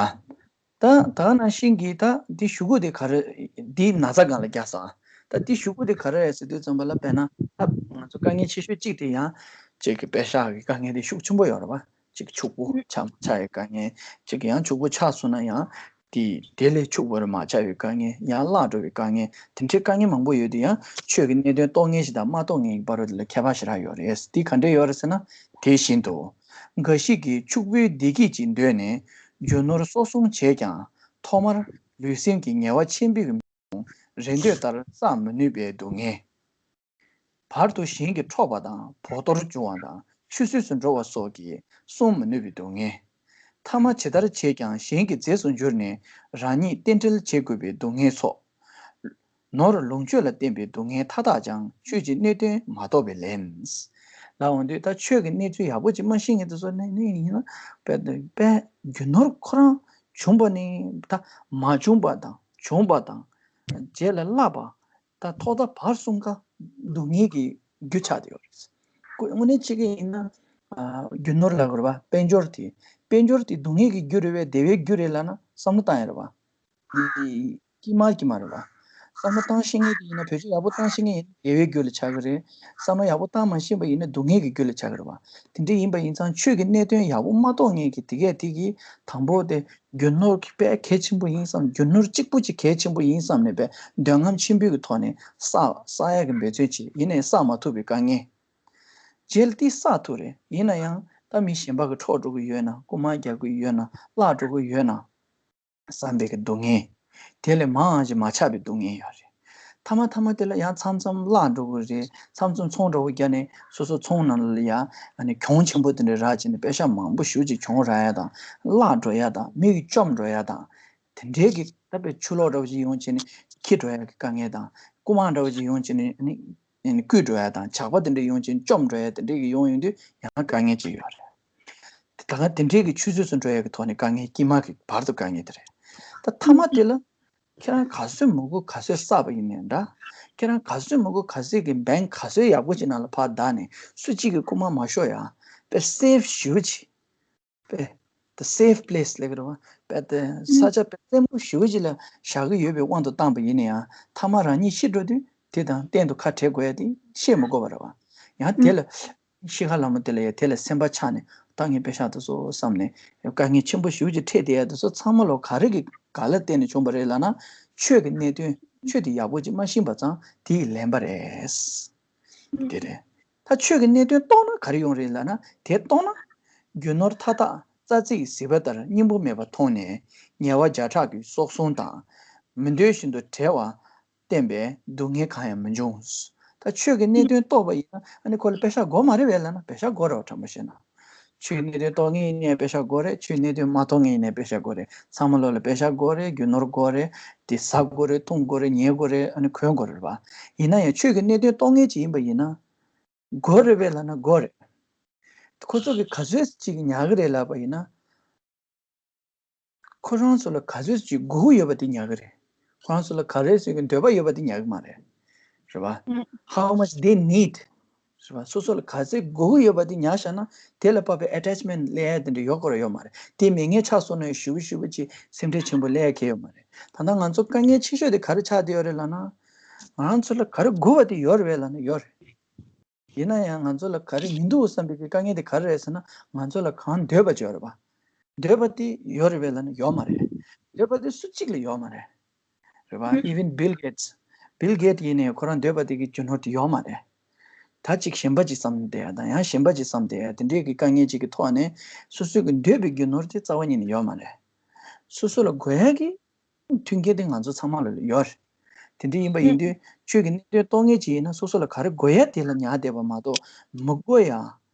ད་ད་ནང་བཞིན་གྱི་ད་འདི་གཞུག་གུ་དེ་ག་རེ། འདི་ན་ཚ་སྒང་ལ་རྒྱག་ས། ད་འདི་གཞུག་གུ་དེ་ག་རེ་རེད་ཟེར་དུས་ཙམ་པ་ལ་དཔེར་ན་ད་ང་ཚོ་དཀའ་ངལ་ཆེ་ཤོས་གཅིག་དེ་ཡང་གཅིག་གི་པད་ཤག་གི་དཀའ་ངལ་དེ་ཤུགས་ཆེན་པོ་ཡོད་རེད་བ། གཅིག་ཕྱུག་པོ་ཆགས་མ་ཆགས་ཡི་དཀའ་ངལ། གཅིག་གི་ཡང་ཕྱུག་པོ་ཆགས་སོང་ན་ཡང་དེ་དེ་ལས་ཕྱུག་པོ་རུ་མ་ཆགས་ཡི་དཀའ་ངལ། ཡང་བརླག་འགྲོ་བའི་དཀའ་ངལ། དེ་འདྲའི་དཀའ་ངལ་མང་པོ་ཡོད་དེ་ཡང་ཆོས་ཀྱི་གནད་དོན་རྟོགས་མཁན་ཞིག་དང་མ་རྟོགས་མཁན་གྱི་བར་དུ་ལ་ཁྱད་པར་ཞེ་དྲག་ཡོད་རེད། དེ་ག་འདྲས་ཡོད་རེད་ཟེར་ན་དེ་བཞིན་དུ། འགའ་ཞིག་གིས་ཕྱུག་པོའི་བདེ་སྐྱིད་ཀྱི་འདོད་ནས་རྒྱུ་ནོར་གསོག་བསྲུང་བྱས་ཀྱང་ཐོག་མར་ལུས་སེམས་ཀྱི་ངལ་བ་ཆེན་པོའི་རེ་འདོད་ལྟར་བསགས་མི་ནུས་པའི་སྡུག་བསྔལ། བར་དུ་གཞན་གྱིས་འཕྲོག་པ་དང་བོགས་གཏོར་འབྱུང་བ་དང་ཆུད་ཟོས་སུ་འགྲོ་བ་སོགས་ཀྱིས་བསྲུང་མི་ནུས་པའི་སྡུག་བསྔལ། ཐ་མ་ཇི་ལྟར་བྱས་ཀྱང་གཞན་གྱི་རྫས་སུ་འགྱུར་ནས་རང་ཉིད་རྟེན་འབྲེལ་བྱེད་དགོས་པའི་སྡུག་བསྔལ་སོགས། ནོར་ལོངས་སྤྱོད་ལ་བརྟེན་པའི་སྡུག་བསྔལ་མཐའ་དག་ཀྱང་ཆོས་ཀྱི་གནད་དོན་མ་རྟོགས་པས་ལན། ལ་འོང་དུས་ད་ཆོས་ཀྱི་གནས་ཚུལ་ཡག་པོ་ཅིག་མ་ཤེས་མཁན་དེ་ཚོ་ནི་ནི་ཡིན་ན་དཔེ་དཔེ་རྒྱུ་ནོར་ཁོ་རང་བྱུང་བ་ནི་ད་མ་བྱུང་བ་དང་བྱུང་བ་དང་རྗེས་ལ་བརླག་པ་ད་ཐོག་མཐའ་བར་གསུམ་ཀ་སྡུག་བསྔལ་གྱི་རྒྱུ་ཆགས་བསྡད་ཡོད་རེད། ཁོ་དངོས་གནས་བྱེད་ཀྱི་ཡིན་ན་ཨ་རྒྱུ་ནོར་ལ་དགོས་རེད་པ། དཔལ་འབྱོར་དེ་དཔལ་འབྱོར་དེ་སྡུག་བསྔལ་གྱི་རྒྱུ་རེད་པས་བདེ་བའི་རྒྱུ་རེད་ལབ་ན་བསམ་བློ་བཏང་ཡ་རེད་པ། དཀྱིལ་མ་དཀྱིལ་མ་རེད་པ། བསམ་བློ་བཏང་ཤེས་མཁན་དེ་ཡིན་ན་བེད་སྤྱོད་ཡག་པོ་བཏང་ཤེས་མཁན་ཡིན་ན་བདེ་བའི་རྒྱུ་ལ་ཆགས་ཀྱི་རེད། བསམ་བློ་ཡག་པོ་བཏང་མ་ཤེས་པ་ཡིན་ན་སྡུག་བསྔལ་གྱི་རྒྱུ་ལ་ཆགས་ཀྱི་རེད་པ། དེ་འདྲ་ཡིན་པ་ཡིན་ཙང་ཆོས་ཀྱི་གནད་དོན་ཡག་པོ་མ་རྟོགས་མཁན་གྱི་དེ་གས་དེ་གིས་དང་པོ་དེ་རྒྱུ་ནོར་གྱི་དཔེ་གལ་ཆེན་པོ་ཡིན་བསམ། རྒྱུ་ནོར་གཅིག་པུ་ཅིག་གལ་ཆེན་པོ་ཡིན་བསམ་ནས་དཔེ་འདོད་རྔམ་ཆེན་པོའི་གི་ཐོག་ནས་བསགས་བསགས་ཡག་གི་འབད་བརྩོན་བྱེད། ཡིན་ནའི་བསགས་མ་ཐུབ་པའི་དཀའ་ངལ། རྗེས་ལ་དེ་བསགས་ཐུབ་རེད། ཡིན་ན་ཡང་ད་མི་གཞན་པ་གི་འཕྲོག་འགྲོ་གི་ཡོད་ན། རྐུ་མ་རྒྱག་གི་ཡོད་ན། བརླག་འགྲོ་གི་ཡོད་ན། བསམ་པའི་གི་སྡུག་བསྔལ། དེ་ལས་མང་ཞིག་མ་ཆགས་པའི་སྡུག་བསྔལ་ཡོད་རེད། མཐའ་མ་མཐའ་མ་དེ་ལ་ཡང་མཚམས་མཚམས་བརླག་འགྲོ་གི་རེད། མཚམས་མཚམས་ཚོང་འདྲ་བོ་བརྒྱབ་ནས་སོ་སོ་ཚོང་ནང་ལ་ཡང་ཨ་ནི་གྱོང་ཆེན་པོ་དེ་འདྲ་རག་བྱས་ནས་པེ་ཤག་མང་པོ་ཞེ་པོ་ཅིག་གྱོང་རག་ཡ་དང་བརླག་འགྲོ་ཡ་དང་མི་ཡིས་བཅོམ་འགྲོ་ཡ་དང་། དེ་འདྲའི་གི་ད་དཔེ་ཆུ་ལོག་འདྲ་བོ་ཅིག་ཡོང་བྱས་ནས་འཁྱེར་འགྲོ་ཡ་གི་དཀའ་ངལ་དང་རྐུ་མ་འདྲ་བོ་ཅིག་ཡོང་བྱས་ནས་ནི་ནི་རྐུས་འགྲོ་ཡ་དང་ཇག་པ་དེ་འདྲ་ཡོང་བྱས་ནས་བཅོམ་འགྲོ་ཡ་དེ་འདྲའི་གི་ཡོང་ཡོང་དུས་ཡང་དཀའ་ངལ་ཅིག་ཡོད་རེད། དེ་ད་ག་དེ་འདྲའི་གི་ཆུད་ཟོས་སུ་འགྲོ་ཡ་གི་ཐོག་ནས་དཀའ་ངལ་དཀྱིལ་མ་གི་བར་དུ་དཀའ་ངལ་དེ་རེད། ད་མཐའ་མ་དེ་ལ་ཁྱེད་རང་ག་ཚོད་མང་པོ་ག་ཚོད་བསགས་པ་ཡིན་ནའི་འདྲ། ཁྱེད་རང་ག་ཚོད་མང་པོ་ག་ཚོད་ཀྱི་བེང་ག་ཚོད་ཡག་པོ་ཅིག་ནང་ལ་ཕར་བདག་ནས་སུ་གཅིག་གིས་རྐུ་མ་མ་ཤོར་ཡ། དཔེ་སེབ་ཞེ་པོ་ཅིག་དཔེ་the safe place ལབ་ཀྱི་རེད་བ། དཔེ་དེ་ས་ཆ་དཔེ་བཙན་པོ་ཞེ་པོ་ཅིག་ལ་བཞག་གི་ཡོད་པའི་དབང་དུ་བཏང་པ་ཡིན་ན་ཡང་མཐའ་མ་རང་ཉིད་ཤི་འགྲོ་དུས་དེ་དང་གཏན་དུ་ཁ་བྲལ་དགོས་ཡ་དེ་བཤད་མི་དགོས་པ་རེད་བ། ཡང་དེ་ལ་ཤི་ཁ་ལ་མོ་དེ་ལ་ཡ་དེ་ལ་སེམས་པ་ཆགས་ནས་ད་ངས་པེ་ཤག་དེ་ཚོ་བསམ་ནས་དཀའ་ངལ་ཆེན་པོ་ཞེ་པོ་ཅིག་འཕྲད་བསྡད་ཡ་དེ་ཚོ་ཚང་མ་ལོ་ག་རེ་གི་ག་ལ་བརྟེན་ནས་བྱུང་བ་རེད་ལབ་ན། ཆོས་ཀྱི་གནད་དོན་ཆོས་དེ་ཡག་པོ་ཅིག་མ་ཤེས་པ་ཙང་དེ་ཡི་ལན་པ་རེད། དེ་རེད། ད་ཆོས་ཀྱི་གནད་དོན་རྟོགས་ན་ག་རེ་ཡོང་རེད་ལབ་ན། དེ་རྟོགས་ན། རྒྱུ་ནོར་མཐའ་དག་རྩྭ་རྩེའི་ཟིལ་པ་ལྟར་སྙིང་པོ་མེད་པར་མཐོང་ནས་ཉེ་བ་བརྒྱ་ཕྲག་གི་སྲོག་ཟུངས་དང་། མི་འདོད་བཞིན་དུ་བྲལ་བ་བསྟན་པས་སྡུག་བསྔལ་གང་ཡང་མི་འབྱུང་། ད་ཆོས་ཀྱི་གནད་དོན་རྟོགས་པ་ཡིན་ན་ཨ་ནི་ཁོ་ལ་པེ་ཤག་དགོས་མ་རེད་པས་ལབ་ན་པེ་ཤག་དགོས་རེད་བ། དྲང་པོ་བཤད་ན། ཆོས་ཀྱི་གནད་དོན་རྟོགས་མཁན་ཡིན་ནའི་པེ་ཤག་དགོས་རེད། ཆོས་ཀྱི་གནད་དོན་མ་རྟོགས་མཁན་ཡིན་ནའི་པེ་ཤག་དགོས་རེད། ཚང་མ་ལོ་ལ་པེ་ཤག་དགོས་རེད། རྒྱུ་ནོར་དགོས་རེད། དེ་ཟ་དགོས་རེད། འཐུང་དགོས་རེད། ཉལ་དགོས་རེད། ཨ་ནི་གོན་དགོས་རེད་བ། ཡིན་ན་ཡང་ཆོས་ཀྱི་གནད་དོན་རྟོགས་མཁན་ཅིག་ཡིན་པ་ཡིན་ན། དགོས་རེད་པས་ལབ་ན་དགོས་རེད། ཁོ་ཚོ་གིས་ག་ཚོད་ཅིག་ཉར་གི་རེད་ལབ་པ་ཡིན་ན། ཁོ་རང་ཚོ་ལ་ག་ཚོད་ཅིག་དགོས་ཀྱི་ཡོད་པ་དེ་ཉར་གི་རེད། ཁོ་རང་ཚོ་ལ་ག་རེ་ཟེར་གི་འདོད་པ་ཡོད་པ་དེ་ཉར་གི་མ་རེད། རེད་བ། How much they need. རེད་བ། སོ་སོ་ལ་ག་ཚོད་དགོས་ཀྱི་ཡོད་པ་དེ་ཉར་བཞག་ན་དེ་ལ་དཔག་པའི་attachment སླེབས་ཡ་དེ་འདྲ་ཡོད་དགོས་ར་ཡོད་མ་རེད། དེ་མེད་མཁན་ཆགས་སོང་ན་ཞེ་པོ་ཞེ་པོ་ཅིག་སེམས་ཁྲལ་ཆེན་པོ་སླེབས་ཡ་གང་ཡང་ཡོད་མ་རེད། ད་ལྟ་ང་ཚོ་དཀའ་ངལ་ཆེ་ཤོས་དེ་ག་རེ་ཆགས་བསྡད་ཡོད་རེད་ལབ་ན། ང་རང་ཚོ་ལ་ག་རེ་དགོས་པ་དེ་ཡོད་རེད་པས་ལབ་ན་ཡོད་རེད། ཡིན་ན་ཡང་ང་ཚོ་ལ་ག་རེ་མི་འདུག་བསམ་པའི་གི་དཀའ་ངལ་དེ་ག་རེ་རེད་ཟེར་ན། ང་ཚོ་ལ་གང་འདོད་པ་ཅིག་ཡོད་རེད་པ། འདོད་པ་དེ་ཡོད་རེད་པས་ལབ་ན་ཡོད་མ་རེད། འདོད་པ་དེ་སུ་གཅིག་ལ་ཡོད་མ་རེད། རེད་པ། Even Bill Gates, Bill Gates ཡིན་ནའི་ཁོ་རང་འདོད་པ་དེ་གི་རྒྱུ་ནོར་དེ་ཡོད་མ་རེད། ད་ཅིག་གཞན་པ་ཅིག་བསམ་བསྡད་ཡ་དང་ཡང་གཞན་པ་ཅིག་བསམ་བསྡད་ཡ་དེ་འདྲའི་གི་དཀའ་ངལ་ཅིག་གི་ཐོག་ནས་སོ་སོའི་གི་འདོད་པའི་རྒྱུ་ནོར་དེ་རྩ་བ་ཉིད་ནས་ཡོད་མ་རེད། སོ་སོ་ལ་དགོས་ཡ་གི་མཐུན་རྐྱེན་དེ་ང་ཚོ་ཚང་མ་ལ་ཡོད་རེད། དེ་འདྲ་ཡིན་པ་ཡིན་དུས་ཆོས་ཀྱི་གནད་དོན་རྟོགས་མཁན་ཅིག་ཡིན་ན་སོ་སོ་ལ་ག་རེ་དགོས་ཡ་དེ་ལ་ཉར་བསྡད་པ་མ་གཏོགས་མི་དགོས་ཡ།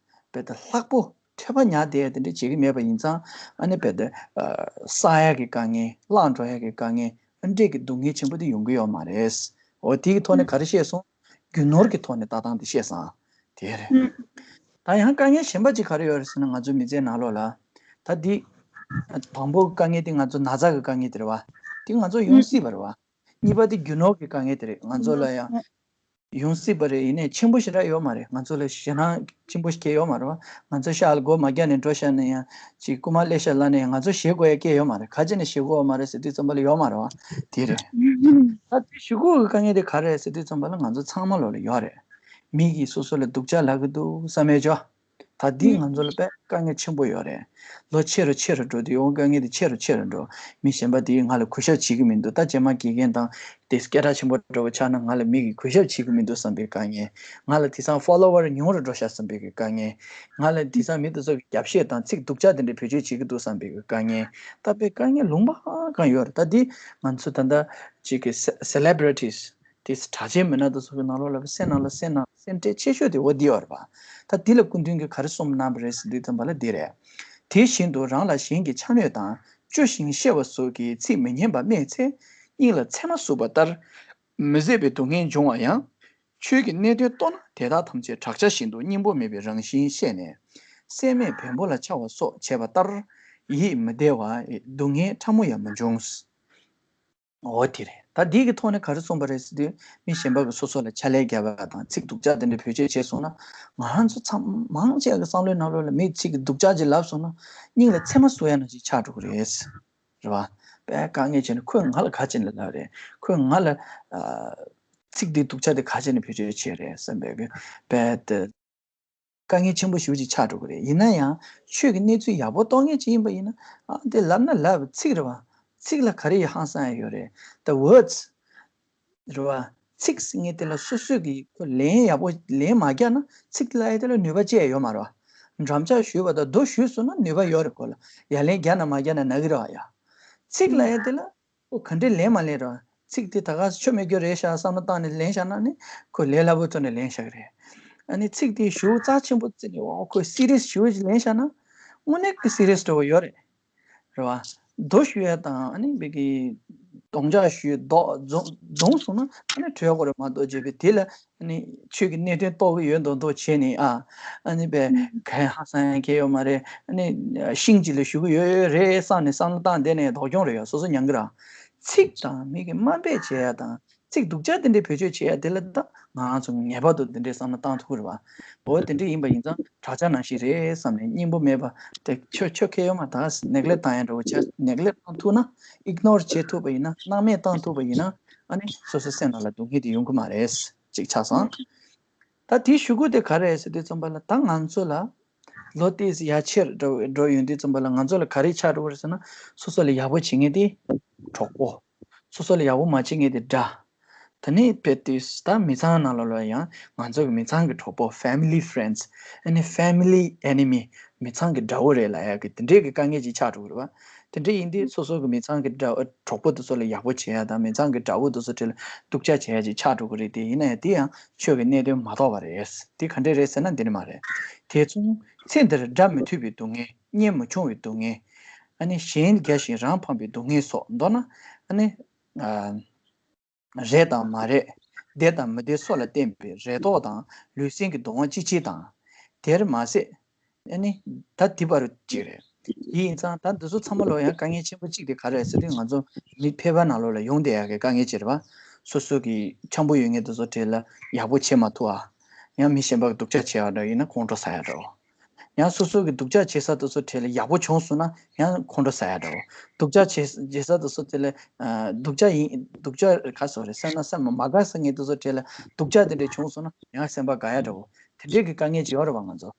དཔེ་དེ་ལྷག་པོ་འཕྲོད་པ་ཉར་བསྡད་ཡ་དེ་འདྲ་བྱེད་ཀྱི་མེད་པ་ཡིན་ཙང་ཨ་ནི་དཔེ་དེ་བསགས་ཡ་གི་དཀའ་ངལ། བརླག་འགྲོ་ཡ་གི་དཀའ་ངལ། ཨ་འདྲས་ཀྱི་སྡུག་བསྔལ་ཆེན་པོ་དེ་ཡོང་གི་ཡོད་མ་རེད། འོ་དེ་གི་ཐོག་ནས་ག་རེ་བཤད་སོང་། རྒྱུ་ནོར་གྱི་ཐོག་ནས་ལྟ་སྟངས་དེ་བཤད་སོང་། དེ་རེད། ད་ཡང་དཀའ་ངལ་གཞན་པ་ཅིག་ག་རེ་ཡོད་རེད་ཟེར་ན་ང་ཚོའི་མི་ཚེའི་ནང་ལོགས་ལ། ད་འདི། དང་པོ་དཀའ་ངལ་དེ་ང་ཚོ་ན་ཚ་གི་དཀའ་ངལ་དེ་རེད་བ། དེ་ང་ཚོ་ཡོང་སྲིད་པ་རེད་བ། གཉིས་པ་དེ་རྒྱུ་ནོར་གྱི་དཀའ་ངལ་དེ་རེད། ང་ཚོ་ལ་ཡང་ཡོང་སྲིད་པ་རེད། ཡིན་ནའི་ཆེན་པོ་ཞེ་དྲག་ཡོད་མ་རེད། ང་ཚོ་ལ་ཞེད་སྣང་ཆེན་པོ་ཞིག་ཡོད་མ་རེད་བ། ང་ཚོ་ཤག་ལ་སྒོ་མ་བརྒྱབ་ནས་འགྲོ་ཤག་ན་ཡང་ཅིག་རྐུ་མ་སླེབས་ཤག་ལབ་ན་ཡང་ང་ཚོ་ཞེད་དགོས་ཡ་སྐད་ཡོད་མ་རེད། ག་ཅི་ནས་ཞེད་དགོས་པ་མ་རེད་ཟེར་དུས་ཙམ་པ་ལ་ཡོད་མ་རེད་བ། དེ་རེད། ད་དེ་ཞེད་དགོས་ཀྱི་དཀའ་ངལ་དེ་ག་རེ་རེད་ཟེར་དུས་ཙམ་པ་ལ་ང་ཚོ་ཚང་མ་ལོ་ལ་ཡོད་རེད། མི་གིས་སོ་སོ་ལ་སྡུག་ཅག་ལབ་ཀྱི་འདུག་བསམ་ཡས་ཅོ། ད་འདི་ང་ཚོ་ལ་དཔེ་དཀའ་ངལ་ཆེན་པོ་ཡོད་རེད། ལོ་ཆེ་རུ་ཆེ་རུ་འགྲོ་དུས་འོ་དཀའ་ངལ་དེ་ཆེ་རུ་ཆེ་རུ་འགྲོ། མི་གཞན་པ་དེས་ང་ལ་གུས་ཞབས་བྱེད་ཀྱི་མི་འདུག་ད་རྗེས་མ་དགེ་རྒན་དང་དེ་སྐད་གྲགས་ཆེན་པོ་འདྲ་བོ་ཆགས་ན་ང་ལ་མི་གིས་གུས་ཞབས་བྱེད་ཀྱི་མི་འདུག་བསམ་པའི་དཀའ་ངལ། ང་ལ་དེང་སང་ཕོ་ལོ་ཝར་ཉུང་རུ་འགྲོ་ཤག་བསམ་པའི་དཀའ་ངལ། ང་ལ་དེང་སང་མི་དེ་ཚོ་གི་རྒྱབ་བཤད་དང་ཚིག་སྡུག་ཅག་དེ་འདྲ་བེད་སྤྱོད་བྱེད་ཀྱི་འདུག་བསམ་པའི་དཀའ་ངལ། ད་དཔེ་དཀའ་ངལ་ལུང་པ་གང་ཡོད་རེད། ད་འདི་ང་ཚོ་ད་ལྟ་ཅིག་གི་celebrities དེ་གྲགས་ཅན་མི་སྣ་དེ་ཚོ་གི་ནང་ལོགས་ལ་སེམས་ནང་ལ་སེམས་ནང་སེམས་ཁྲལ་ཆེ་ཤོས་དེ་འོ་འདི་ཡོད་རེད་པ། ད་འདི་ལ་སྐུ་མདུན་གྱིས་ག་རེ་གསུངས་གནང་བ་རེད་ཟེར་དུས་ཙམ་པ་ལ་འདི་རེད། དེ་བཞིན་དུ་རང་ལ་གཞན་གྱིས་ཆ་སྣོད་དང་སྐྱོ་ཞིང་གཤེ་བ་སོགས་ཀྱི་ཚིག་མི་སྙན་པ་སྨྲས་ཚེ་སྙིང་ལ་ཚེར་མ་ཟུག་པ་ལྟར་མི་བཟད་པའི་སྡུག་བསྔལ་འབྱུང་བ་ཡང་། ཆོས་ཀྱི་གནད་དོན་རྟོགས་ན་དེ་དག་ཐམས་ཅད་བྲག་ཅ་བཞིན་དུ་སྙིང་པོ་མེད་པའི་རང་བཞིན་ཤེས་ནས་སྲེད་མེད་བེམ་པོ་ལ་འཆའ་བ་སོགས་བྱས་པ་ལྟར་ཡིད་མི་བདེ་བ་སྡུག་བསྔལ་ཕྲ་མོ་ཡང་མི་འབྱུང་། འོ་དེ་རེད། ད་འདི་གི་ཐོག་ནས་ག་རེ་གསུངས་པ་རེད་ཟེར་དུས་མི་གཞན་པ་གིས་སོ་སོ་ལ་ཕྱག་ལས་བརྒྱབ་པ་དང་ཚིག་སྡུག་ཅག་དེ་འདྲ་བེད་སྤྱོད་བྱས་སོང་ན་ང་རང་ཚོ་ཚང་མང་ཆེ་བ་གི་བསམ་བློའི་ནང་ལོགས་ལ་མིས་ཚིག་གི་སྡུག་ཅག་ཅིག་ལབ་སོང་ན་སྙིང་ལ་ཚེར་མ་ཟུག་ཡ་ནང་བཞིན་ཆགས་འགྲོ་གི་རེད། རེད་བ། དཔེ་དཀའ་ངལ་ཆེ་ནས་ཁོས་ང་ལ་ག་བྱས་ནས་ལབ་རེད། ཁོས་ང་ལ་ཨ། ཚིག་འདི་སྡུག་ཅག་དེ་ག་བྱས་ནས་བེད་སྤྱོད་བྱས་རེད་བསམ་པའི་གི་དཔེ་དེ། དཀའ་ངལ་ཆེན་པོ་ཞེ་པོ་ཅིག་ཆགས་འགྲོ་གི་རེད། ཡིན་ན་ཡང་ཆོས་ཀྱི་གནས་ཚུལ་ཡག་པོ་རྟོགས་མཁན་ཅིག་ཡིན་པ་ཡིན་ན་ཨ་དེ་ལབ་ན་ལབ་ཚིག་རེད་བ། ཚིག་ལ་ག་རེ་ཡི་ཧང་སང་ཡ་ཡོད་རེད། The words རེད་བ། ཚིག་ཟེར་མཁན་དེ་ལ་སོ་སོས་ཀྱི་ཁོ་ལན་ཡག་པོ་ལན་མ་རྒྱག་ན་ཚིག་ལབ་ཡ་དེ་ལ་ནུས་པ་ཅི་ཡང་ཡོད་མ་རེད་བ། འགྲམ་ལྕག་གཞུས་པ་དང་རྡོ་གཞུས་སོང་ན་ནུས་པ་ཡོད་རེད། ཁོ་ལ་ཡ་ལན་རྒྱག་ན་མ་རྒྱག་ན་ན་གི་རེད་བ་ཡ། ཚིག་ལབ་ཡ་དེ་ལ་ཁོ་ག་འདྲའི་ལན་མ་ལན་རེད་བ། ཚིག་དེ་ད་ག་ཆོ་མེད་རྒྱུ་རེད་ཤག་བསམ་བློ་བཏང་ནས་ལེན་བཞག་ན་ནི་ཁོས་ལས་སླ་པོའི་ཐོག་ནས་ལེན་བཞག་གི་རེད། ཨ་ནི་ཚིག་དེ་ཞེ་པོ་རྩ་ཆེན་པོ་བརྩིས་ནས་འོ་ཁོས་སི་རི་ཡས་ཞེ་པོ་ཅིག་ལེན་བཞག་ན་དངོས་གནས་ཀྱི་སི་རི་ཡས་འདྲ་བོ་ཡོད་རེད། རེད་བ། མདོ་ཞུ་ཡ་དང་ཨ་ནི་མི་གི་སྡོང་ཇག་ཞུ་ཡ་རྡོག་རྫོང་རྫོང་སོང་ན་ཨ་ནི་གྲོལ་དགོས་རེད་མ་གཏོགས་བྱས་པའི་དེ་ལ་ཨ་ནི་ཆོས་ཀྱི་གནད་དོན་རྟོགས་ཀྱི་ཡོད་མདོག་མདོག་བྱས་ནས་ཨ་ཨ་ནི་པས་གན་ཧ་སང་ཡ་གལ་ཡོད་མ་རེད། ཨ་ནི་ཤིང་གཅིག་ལ་ཞུ་གི་ཡོད་ཡོད་རེད་བསམ་ནས་བསམ་བློ་བཏང་བསྡད་ནས་ལྡོག་གྱོང་རེད་ཡ། སོ་སོ་མྱང་གི་ར། ཚིག་དང་མི་གི་དམའ་འབེབས་བྱེད་ཡ་དང་། ཚིག་སྡུག་ཅག་དེ་འདྲའི་བེད་སྤྱོད་བྱེད་ཡ་དེ་ལ་ད་ང་རང་ཚོ་ངེས་པར་དུ་དེ་འདྲའི་བསམ་བློ་བཏང་ཐུབ་ཀྱི་རེད་བ། འོ་དེ་འདྲ་ཡིན་པ་ཡིན་ཙང་དྲག་ཆ་ནང་བཞིན་རེད་བསམ་ནས་སྙིང་པོ་མེད་པ་དེ་ཆོ་ཆོ་གལ་ཡོད་མ་ད་ནེག་ལེག་བཏང་ཡ་འདྲ་བོ་བྱས་ནེག་ལེག་བཏང་ཐུབ་ན་ཨིག་ནོར་བྱེད་ཐུབ་པ་ཡིན་ན་སྣང་མེད་བཏང་ཐུབ་པ་ཡིན་ན་ཨ་ནི་སོ་སོ་སེམས་ནང་ལ་སྡུག་བསྔལ་དེ་ཡོང་གི་མ་རེད། ཅིག་ཆགས་སོང་། ད་དེའི་ཞུ་སྐུལ་དེ་ག་རེ་རེད་ཟེར་དུས་ཙམ་པ་ལ་ད་ང་ཚོ་ལ། ལོ་ཏོག་ཙམ་ཡར་ཆེར་འགྲོ་འགྲོ་ཡོང་དུས་ཙམ་པ་ལ་ང་ཚོ་ལ་ག་རེ་ཆགས་འགྲོ་གི་རེད་ཟེར་ན་སོ་སོ་ལ་ཡག་པོ་བྱེད་མཁན་དེ་གྲོགས་པོ། སོ་སོ་ལ་ཡག་པོ་མ་བྱེད་མཁན་དེ་དགྲ། ད་ནི་དཔེ་དུས་ད་མི་ཚང་ནང་ལོགས་ལ་ཡང་ང་ཚོ་གི་མི་ཚང་གི་གྲོགས་པོ་family friends ཨ་ནི་family enemy མི་ཚང་གི་དགྲ་བོ་རེད་ལབ་ཡག་གི་དེ་འདྲའི་གི་དཀའ་ངལ་ཅིག་ཆགས་འགྲོ་གི་རེད་བ། དེ་འདྲ་ཡིན་དུས་སོ་སོ་གི་མི་ཚང་གི་དགྲ་གྲོགས་པོ་དེ་ཚོ་ལ་ཡག་པོ་བྱེད་ཡག་དང་མི་ཚང་གི་དགྲ་བོ་དེ་ཚོ་གྲས་ལ་སྡུག་ཅག་བྱེད་ཡག་ཅིག་ཆགས་འགྲོ་གི་རེད་དེ་ཡིན་ན་ཡང་དེ་ཡང་ཆོས་ཀྱི་གནད་དོན་མ་གཏོགས་པ་རེད། དེ་ག་འདྲས་རེད་ཟེར་ན་འདི་ནི་མ་རེད། དེ་མཚུངས་ཚེ་འདིར་བསྒྲལ་མི་ཐུབ་པའི་སྡུག་བསྔལ་གཉེན་མི་འཆུང་བའི་སྡུག་བསྔལ། ཨ་ནི་གཞན་རྒྱལ་ཞིང་རང་ཕམ་པའི་སྡུག་བསྔལ་སོགས་མདོར་ན་ཨ་ནི། རེད་དང་མ་རེད། བདེ་དང་མི་བདེ་སོགས་ལ་བརྟེན་པའི་རེ་དོགས་དང་ལུས་སེམས་ཀྱི་གདུང་བ་ཅི་མཆིས་དང་། དེར་མ་ཟད། ཨ་ནི། ད་དེ་བར་ཅིག་རེད། དེ་ཡིན་ཙང་ད་འདི་ཚོ་ཚང་མ་ལོ་ཡང་དཀའ་ངལ་ཆེན་པོ་གཅིག་དེ་ག་རེ་རེད་ཟེར་དུས་ང་ཚོ་མི་ཕལ་པ་ནང་ལོགས་ལ་ཡོང་བསྡད་ཡག་གི་དཀའ་ངལ་ཅིག་རེད་བ། སོ་སོ་གི་འཆམ་པོ་ཡོད་མཁན་དེ་ཚོ་གྲས་ལ་ཡག་པོ་བྱེད་མ་ཐུབ་ཨ། ཡང་མི་གཞན་པ་གི་སྡུག་ཅག་བྱེད་ཡག་འདྲ་ཡིན་ན་ཁོང་ཁྲོ་ཟ་ཡག་འདྲ་བོ། ཡང་སོ་སོ་གི་སྡུག་ཅག་བྱེད་ས་དེ་ཚོ་གྲས་ལ་ཡག་པོ་བྱུང་སོང་ན་ཡང་ཁོང་ཁྲོ་ཟ་ཡག་འདྲ་བོ། སྡུག་ཅག་བྱེད་བྱེད་ས་དེ་ཚོ་དེ་ལ་ཨ་སྡུག་ཅག་ཡིན་སྡུག་ཅག་ག་སོ་རེད་སེམས་ན་སེམས་མ་དགའ་ས་ངེས་དེ་ཚོ་གྲས་ལ་སྡུག་ཅག་དེ་འདྲས་བྱུང་སོང་ན་ཡང་སེམས་པ་དགའ་ཡག་འདྲ་བོ། དེ་འདྲས་ཀྱི་དཀའ་ངལ་ཅིག་ཡོད་རེད་བ་ང་ཚོ།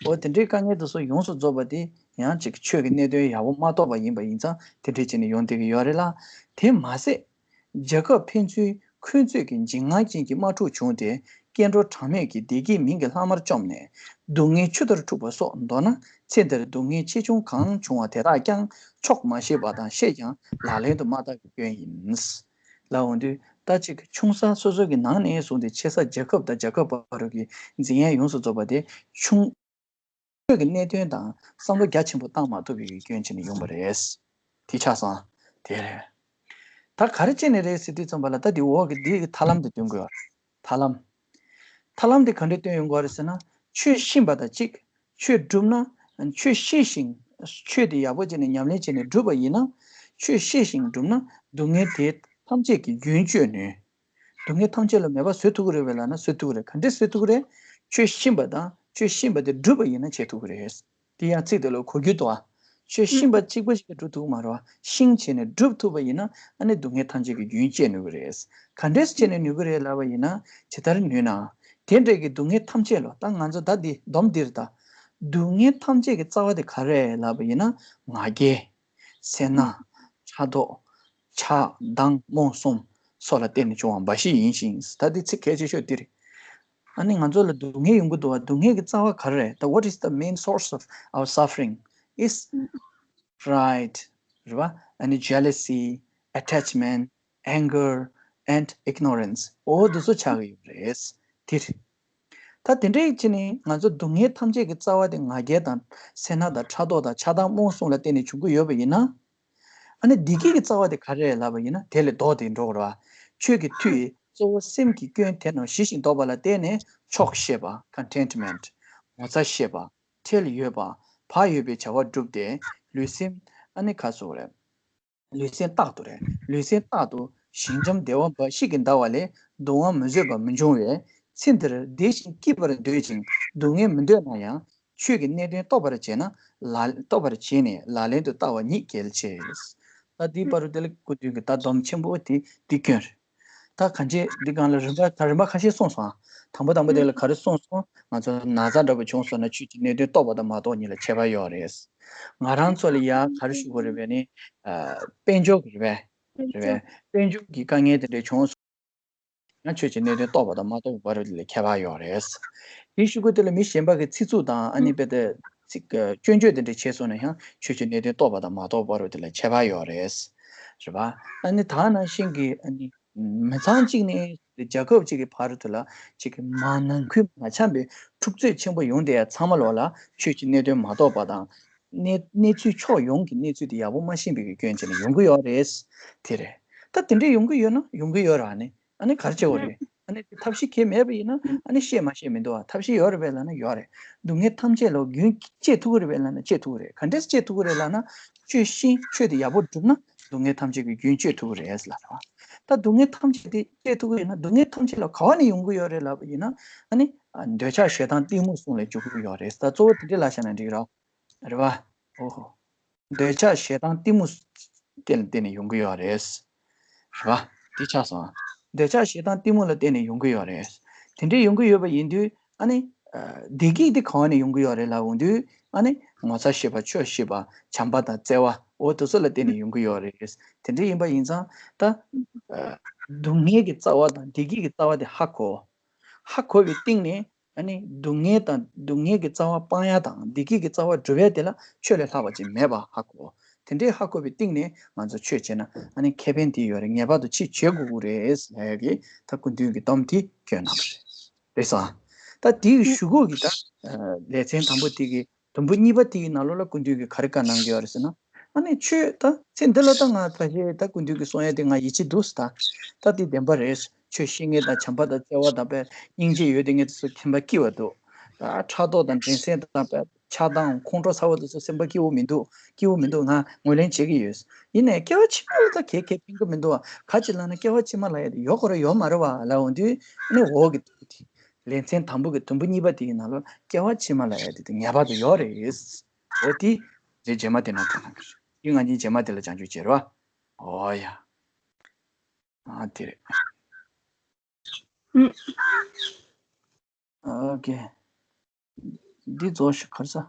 འོ་དེ་འདྲའི་དཀའ་ངལ་དེ་ཚོ་ཡོངས་སུ་རྫོགས་པ་དེ་ཡང་ཅིག་ཆོས་ཀྱི་གནད་དོན་ཡག་པོ་མ་རྟོགས་པ་ཡིན་པ་ཡིན་ཙང་དེ་འདྲས་བྱས་ནས་ཡོང་བསྡད་ཀྱི་ཡོད་རེད་ལ། དེ་མ་ཟད། རྒྱལ་ཁབ་ཕན་ཚུན་འཁོན་རྩོད་ཀྱི་འཇིགས་དངངས་ཅན་གྱི་དམག་འཁྲུག་བྱུང་སྟེ་སྐྱེ་འགྲོ་གྲངས་མེད་ཀྱི་བདེ་སྐྱིད་མིང་གི་ལྷག་མར་བཅོམ་ནས་སྡུག་བསྔལ་ཆུ་ལྟར་འཁྲུགས་པ་སོགས་མདོར་ན་ཚེ་འདིར་སྡུག་བསྔལ་ཆེ་ཆུང་གང་བྱུང་བ་དེ་དག་ཀྱང་ཆོག་མ་ཤེས་པ་དང་ཤེས་ཀྱང་ལག་ལེན་དུ་མ་བསྟར་བའི་སྐྱོན་ཡིན། ལབ་འོང་དུས་ད་ཅིག་ཆུང་ས་སོ་སོ་གི་ནང་ནས་བཟུང་སྟེ་ཆེ་ས་རྒྱལ་ཁབ་དང་རྒྱལ་ཁབ་བར་གྱི་འཛིང་ཡས་ཡོངས་སུ་རྫོགས་པ་དེ་ཆུང་ཆོས་ཀྱི་གནད་དོན་དང་བསམ་བློ་རྒྱ་ཆེན་པོ་བཏང་མ་ཐུབ་པའི་སྐྱོན་བྱས་ནས་ཡོང་པ་རེད། དེ་ཆགས་སོང་། དེ་རེད། ད་ག་རེ་བྱས་ནས་རེད་ཟེར་དུས་ཙམ་པ་ལ་ད་དེ་འོག་གི་འདི་གི་ཐབས་ལམ་དེ་སྟོན་དགོས། ཐབས་ལམ། ཐབས་ལམ་དེ་ག་འདྲས་སྟོན་ཡོང་དགོས་རེད་ཟེར་ན། ཆོས་ཤེས་པ་དང་གཅིག་ཆོས་བསྒྲུབས་ན། ཆོས་ཤེས་ཤིང་། ཆོས་དེ་ཡག་པོ་བྱས་ནས་ཉམས་ལེན་བྱས་ནས་བསྒྲུབས་པ་ཡིན་ན། ཆོས་ཤེས་ཤིང་བསྒྲུབས་ན་སྡུག་བསྔལ་དེ་ཐམས་ཅད་ཀྱི་རྒྱུན་གཅོད་ནུས། སྡུག་བསྔལ་ཐམས་ཅད་ལ་མེད་པ་བཟོ་ཐུབ་ཀྱི་རེད་པས་ལབ་ན་བཟོ་ཐུབ་ཀྱི་རེད། ག་འདྲས་བཟོ་ཐུབ་ཀྱི་རེད། ཆོས་ཤེས་པ་དང་ཆོས་ཤེས་པ་དེ་བསྒྲུབས་པ་ཡིན་ན་བྱེད་ཐུབ་ཀྱི་རེད། དེ་ཡང་ཚིག་དེ་ལ་གོ་རྒྱུ་འདུག་ཨ། ཆོས་ཤེས་པ་གཅིག་པ་ཞིག་གིས་བསྒྲུབ་ཐུབ་ཀྱི་མ་རེད་བ། ཤེས་བྱས་ནས་བསྒྲུབ་ཐུབ་པ་ཡིན་ན་ཨ་ནི་སྡུག་བསྔལ་ཐམས་ཅད་ཀྱི་རྒྱུན་གཅོད་ནུས་ཀྱི་རེད། ག་འདྲས་བྱས་ནས་ནུས་ཀྱི་རེད་ལབ་པ་ཡིན་ན་ཇི་ལྟར་ནུས་ན། དེ་འདྲས་ཀྱི་སྡུག་བསྔལ་ཐམས་ཅད་ལ་ད་ང་ཚོ་ད་འདི་སྡོམ་འདིར་ད། སྡུག་བསྔལ་ཐམས་ཅད་ཀྱི་རྩ་བ་དེ་ག་རེ་རེད་ལབ་པ་ཡིན་ན་ང་རྒྱལ། སེར་སྣ། ཕྲག་དོག་ཆགས་སྡང་རྨོངས་གསུམ་སོགས་ལ་བརྟེན་ནས་བྱུང་བ་འབའ་ཞིག་ཡིན་ཞིང་། ད་འདི་ཚིག་གལ་ཆེ་ཤོས་འདི་རེད། ཨ་ནི་ང་ཚོ་ལ་སྡུག་བསྔལ་ཡོང་གི་འདུག་བ། སྡུག་བསྔལ་གྱི་རྩ་བ་ག་རེ་རེད། The what is the main source of our suffering is pride རེད་བ། ཨ་ནི་jealousy, attachment, anger and ignorance འོ་འདི་ཚོ་ཆགས་ཀྱི་ཡོད་རེད། འདི་རེད། ད་དེ་འདྲའི་ཕྱིར་ནི་ང་ཚོ་སྡུག་བསྔལ་ཐམས་ཅད་ཀྱི་རྩ་བ་དེ་ང་རྒྱལ་དང་སེར་སྣ་དང་ཕྲག་དོག་དང་ཆགས་སྡང་རྨོངས་གསུམ་ལ་བརྟེན་ནས་བྱུང་གི་ཡོད་པ་ཡིན་ན། ཨ་ནི་བདེ་སྐྱིད་ཀྱི་རྩ་བ་དེ་ག་རེ་རེད་ལབ་པ་ཡིན་ན་དེ་ལས་ལྡོག་སྟེ་འགྲོ་དགོས་རེད་བ། ཆོས་ཀྱི་མཐུས་གཙོ་བོ་སེམས་ཀྱི་སྐྱོན་དེ་རྣམས་ཞི་ཞིང་ལྡོག་པ་ལ་བརྟེན་ནས་ཆོག་ཤེས་པ་contentment ངོ་ཚ་ཤེས་པ་ཁྲེལ་ཡོད་པ་བག་ཡོད་པའི་བྱ་བ་བསྒྲུབས་ཏེ་ལུས་སེམས་ཨ་ནི་ཁ་སོ་རེད། ལུས་སེམས་རྟག་ཏུ་རེད། ལུས་སེམས་རྟག་ཏུ་ཞི་འཇམ་བདེ་བ་འབའ་ཞིག་གིས་འདའ་བ་ལས་གདུང་བ་མི་བཟོད་པ་མི་འབྱུང་བས་ཚེ་འདིར་བདེ་ཞིང་སྐྱིད་པར་འདོད་ཅིང་སྡུག་བསྔལ་མི་འདོད་ན་ཡང་ཆོས་ཀྱི་གནད་དོན་རྟོགས་པར་བྱས་ན་ལ་རྟོགས་པར་བྱས་ནས་ལག་ལེན་དུ་བསྟར་བ་ཉིད་གལ་ཆེ། ད་འདིའི་བར་དུ་དེ་ལ་སྐུ་མདུན་གྱི་ད་སྡོམ་ཆེན་པོ་དེ་འདི་སྐྱོན་རེད། ད་གང་ཅི་འདི་སྒང་ལ་རིམ་པ་ད་རིམ་པ་ཁ་ཤས་གསུངས་སོང་ཨ། དང་པོ་དང་པོ་དེ་ལ་ག་རེ་གསུངས་སོང་། ང་ཚོ་ན་ཚ་འདྲ་པོ་བྱུང་སོང་ན་ཆོས་ཀྱི་གནད་དོན་རྟོགས་པ་དང་མ་རྟོགས་གཉིས་ལ་ཁྱད་པར་ཡོད་རེད། ང་རང་ཚོ་ལ་ཡ་ག་རེ་ཞུ་དགོས་རེད་པས་ནི། ཨ། དཔལ་འབྱོར་གྱི་རེད་པས། རེད་པས། དཔལ་འབྱོར་གྱི་དཀའ་ངལ་དེ་འདྲ་བྱུང་སོང་ན་ཆོས་ཀྱི་གནད་དོན་རྟོགས་པ་དང་མ་རྟོགས་པ་བར་དུ་ལ་ཁྱད་པར་ཡོད་རེད། དེའི་གཞུག་གུ་དེ་ལ་མི་གཞན་པ་གི་ཚིག་རྩུབ་དང་ཨ་ནི་དཔེ་དེ་ཚིག་སྐྱོན་བརྗོད་དེ་འདྲ་བྱས་སོང་ན་ཡང་ཆོས་ཀྱི་གནད་དོན་རྟོགས་པ་དང་མ་རྟོགས་པ་བར་དུ་ལ་ཁྱད་པར་ཡོད་རེད། རེད་པ། ཨ་ནི་ད་ནང་བཞིན་གྱི་ཨ་ནི། མི་ཚང་གཅིག་ནས་རྒྱལ་ཁབ་གཅིག་གི་བར་དུ་ལ་གཅིག་གི་མ་ནང་ཁུལ་མ་འཆམ་པའི་འཁྲུག་རྩོད་ཆེན་པོ་ཡོང་བསྡད་ཡ་ཚང་མ་ལོག་ལ་ཆོས་ཀྱི་གནད་དོན་མ་གཏོགས་པ་དང་། གནས་གནས་ཚུལ་ཕྱོགས་ཡོངས་ཀྱི་གནས་ཚུལ་དེ་ཡག་པོ་མ་ཤེས་པའི་གི་སྐྱོན་བྱས་ནས་ཡོང་གི་ཡོད་རེད། དེ་རེད། ད་དེ་འདྲས་ཡོང་གི་ཡོད་ན་ཡོང་གི་ཡོད་ར་ནི། ཨ་ནི་ག་རེ་བྱེད་དགོས་རེད། ཨ་ནི་ཐབས་ཤེས་གང་ཡང་མེད་པ་ཡིན་ན་ཨ་ནི་བཤད་མ་བཤད་མི་འདུག་ཨ། ཐབས་ཤེས་ཡོད་རེད་པས་ལབ་ན་ཡོད་རེད། སྡུག་བསྔལ་ཐམས་ཅད་ལ་རྒྱུན་བཅད་ཐུབ་ཀྱི་རེད་པས་ལབ་ན་བཅད་ཐུབ་ཀྱི་རེད། ག་འདྲས་བཅད་ཐུབ་ཀྱི་རེད་ལབ་ན། ཆོས་ཤེས་ཆོས་དེ་ཡག་པོ་བསྒྲུབས་ན་སྡུག་བསྔལ་ཐམས་ཅད་ཀྱི་རྒྱུན་གཅོད་ཐུབ་ཀྱི་རེད་ལབ་རེད་པ། ད་སྡུག་བསྔལ་ཐམས་ཅད་དེ་བཅད་ཐུབ་ཀྱི་ཡིན་ན་སྡུག་བསྔལ་ཐམས་ཅད་ལ་ག་བ་ནས་ཡོང་གི་ཡོད་རེད་ལབ་པ་ཡིན་ན། ཨ་ནི་འདོད་ཆགས་ཞེ་སྡང་གཏི་མུག་གསུམ་ལས་འབྱུང་གི་ཡོད་རེད། ད་གཙོ་བོ་དེ་འདྲས་ལབ་བཞག་ན་འགྲིག་རེད་པ། རེད་པ། ཨོ་ཧོ། འདོད་ཆགས་ཞེ་སྡང་གཏི་མུག་དེ་ལ་བརྟེན་ནས་ཡོང་གི་ཡོད་རེད། རེད་པ། དེ་ཆགས་སོང་ཨ། འདོད་ཆགས་ཞེ་སྡང་གཏི་མུག་ལ་བརྟེན་ནས་ཡོང་གི་ཡོད་རེད། དེ་འདྲས་ཡོང་གི་ཡོད་པ་ཡིན་དུས་ཨ་ནི། བདེ་སྐྱིད་དེ་གང་ནས་ཡོང་གི་ཡོད་རེད་ལབ་འོང་དུས་ཨ་ནི། ངོ་ཚ་ཤེས་པ་ཆོས་ཤེས་པ་བྱམས་པ་དང་བརྩེ་བ་འོ་དེ་ཚོ་ལ་བརྟེན་ནས་ཡོང་གི་ཡོད་རེད། དེ་འདྲས་ཡིན་པ་ཡིན་ཙང་ད། སྡུག་བསྔལ་གྱི་རྩ་བ་དང་བདེ་སྐྱིད་ཀྱི་རྩ་བ་དེ་ཧ་གོ། ཧ་གོ་བའི་སྟེང་ནས་ཨ་ནི་སྡུག་བསྔལ་དང་སྡུག་བསྔལ་གྱི་རྩ་བ་སྤང་ཡ་དང་བདེ་སྐྱིད་ཀྱི་རྩ་བ་སྒྲུབ་ཡ་དེ་ལ་ཆོས་ལས་ལྷག་པ་ཅིག་མེད་པ་ཧ་གོ། དེ་འདྲའི་ཧ་གོ་བའི་སྟེང་ནས་ང་ཚོ་ཆོས་བྱས་ན་ཨ་ནི་ཁེ་ཕན་དེ་ཡོད་རེད། ངེས་པར་དུ་ཆེས་བྱེད་དགོས་ཀྱི་རེད་ལབ་ཡ་གི་ད་སྐུ་མདུན་གྱི་གཏམ་དེ་བསྐྱོན་གནང་བ་རེད། རེད་སོང་། ད་དེའི་གཞུག་གུ་གི་ད་ལེ་ཚན་དང་པོ་དེ་གི་དུམ་བུ་གཉིས་པ་དེ་ཡི་ནང་ལོགས་ལ་སྐུ་མདུན་གྱིས་ག་རེ་བཀའ་གནང་གི་ཡོད་རེད་ཟེར་ན། ཨ་ནི་ཆོས་ད་ཚེ་འདི་ལ་ད་ང་ཕལ་ཆེར་ད་སྐུ་མདུན་གྱིས་གསུང་ཡ་དེ་ང་ཡིད་ཆེས་འདུག་ཟེར། ད་ད་དེ་བདེན་པ་རེད། ཆོས་ཤེས་མཁན་དང་བྱམས་པ་དང་བརྩེ་བ་དང་དཔེ་སྙིང་རྗེ་ཡོད་དེ་ངས་དེ་ཚོ་སེམས་པ་སྐྱིད་པ་འདུག་ད་ཕྲག་དོག་དང་འགྲན་སེམས་དང་དཔེ་ཆགས་སྡང་ཁོང་ཁྲོ་ཚ་བ་དེ་ཚོ་སེམས་པ་སྐྱིད་པོ་མི་འདུག་སྐྱིད་པོ་མི་འདུག་ང་ངོས་ལེན་བྱེད་ཀྱི་ཡོད། ཡིན་ནའི་སྐྱེ་བ་ཕྱི་མ་ལ་ད་གལ་གལ་ཕན་གྱི་མི་འདུག་བ། ག་ཅི་ལབ་ན་སྐྱེ་བ་ཕྱི་མ་ལ་ཡ་དེ་ཡོད་ཁོ་ར་ཡོད་མ་རེད་བ་ལབ་འོང་དུས་ཨ་ནི་འོག་གི་དེ། ལེ་ཚན་དང་པོ་གི་དུམ་བུ་གཉིས་པ་དེ་ཡི་ནང་ལ་སྐྱེ་བ་ཕྱི་མ་ལ་ཡ་དེ་དེ་ངེས་པར་དུ་ཡོད་རེད། འོ་དེ་རྗེས་རྗེས་མ་དེ་ནང་དུ་གནང་གི་རེད། དེ་ང་གཉིས་རྗེས་མ་དེ་ལ་བྱང་ཆུབ་བྱེད་རོགས། ཨོ་ཡ། ཨ་དེ་རེད། ཨུ། ཨོ་ཀེ། འདི་རྫོགས་ཤིག་གར་ས།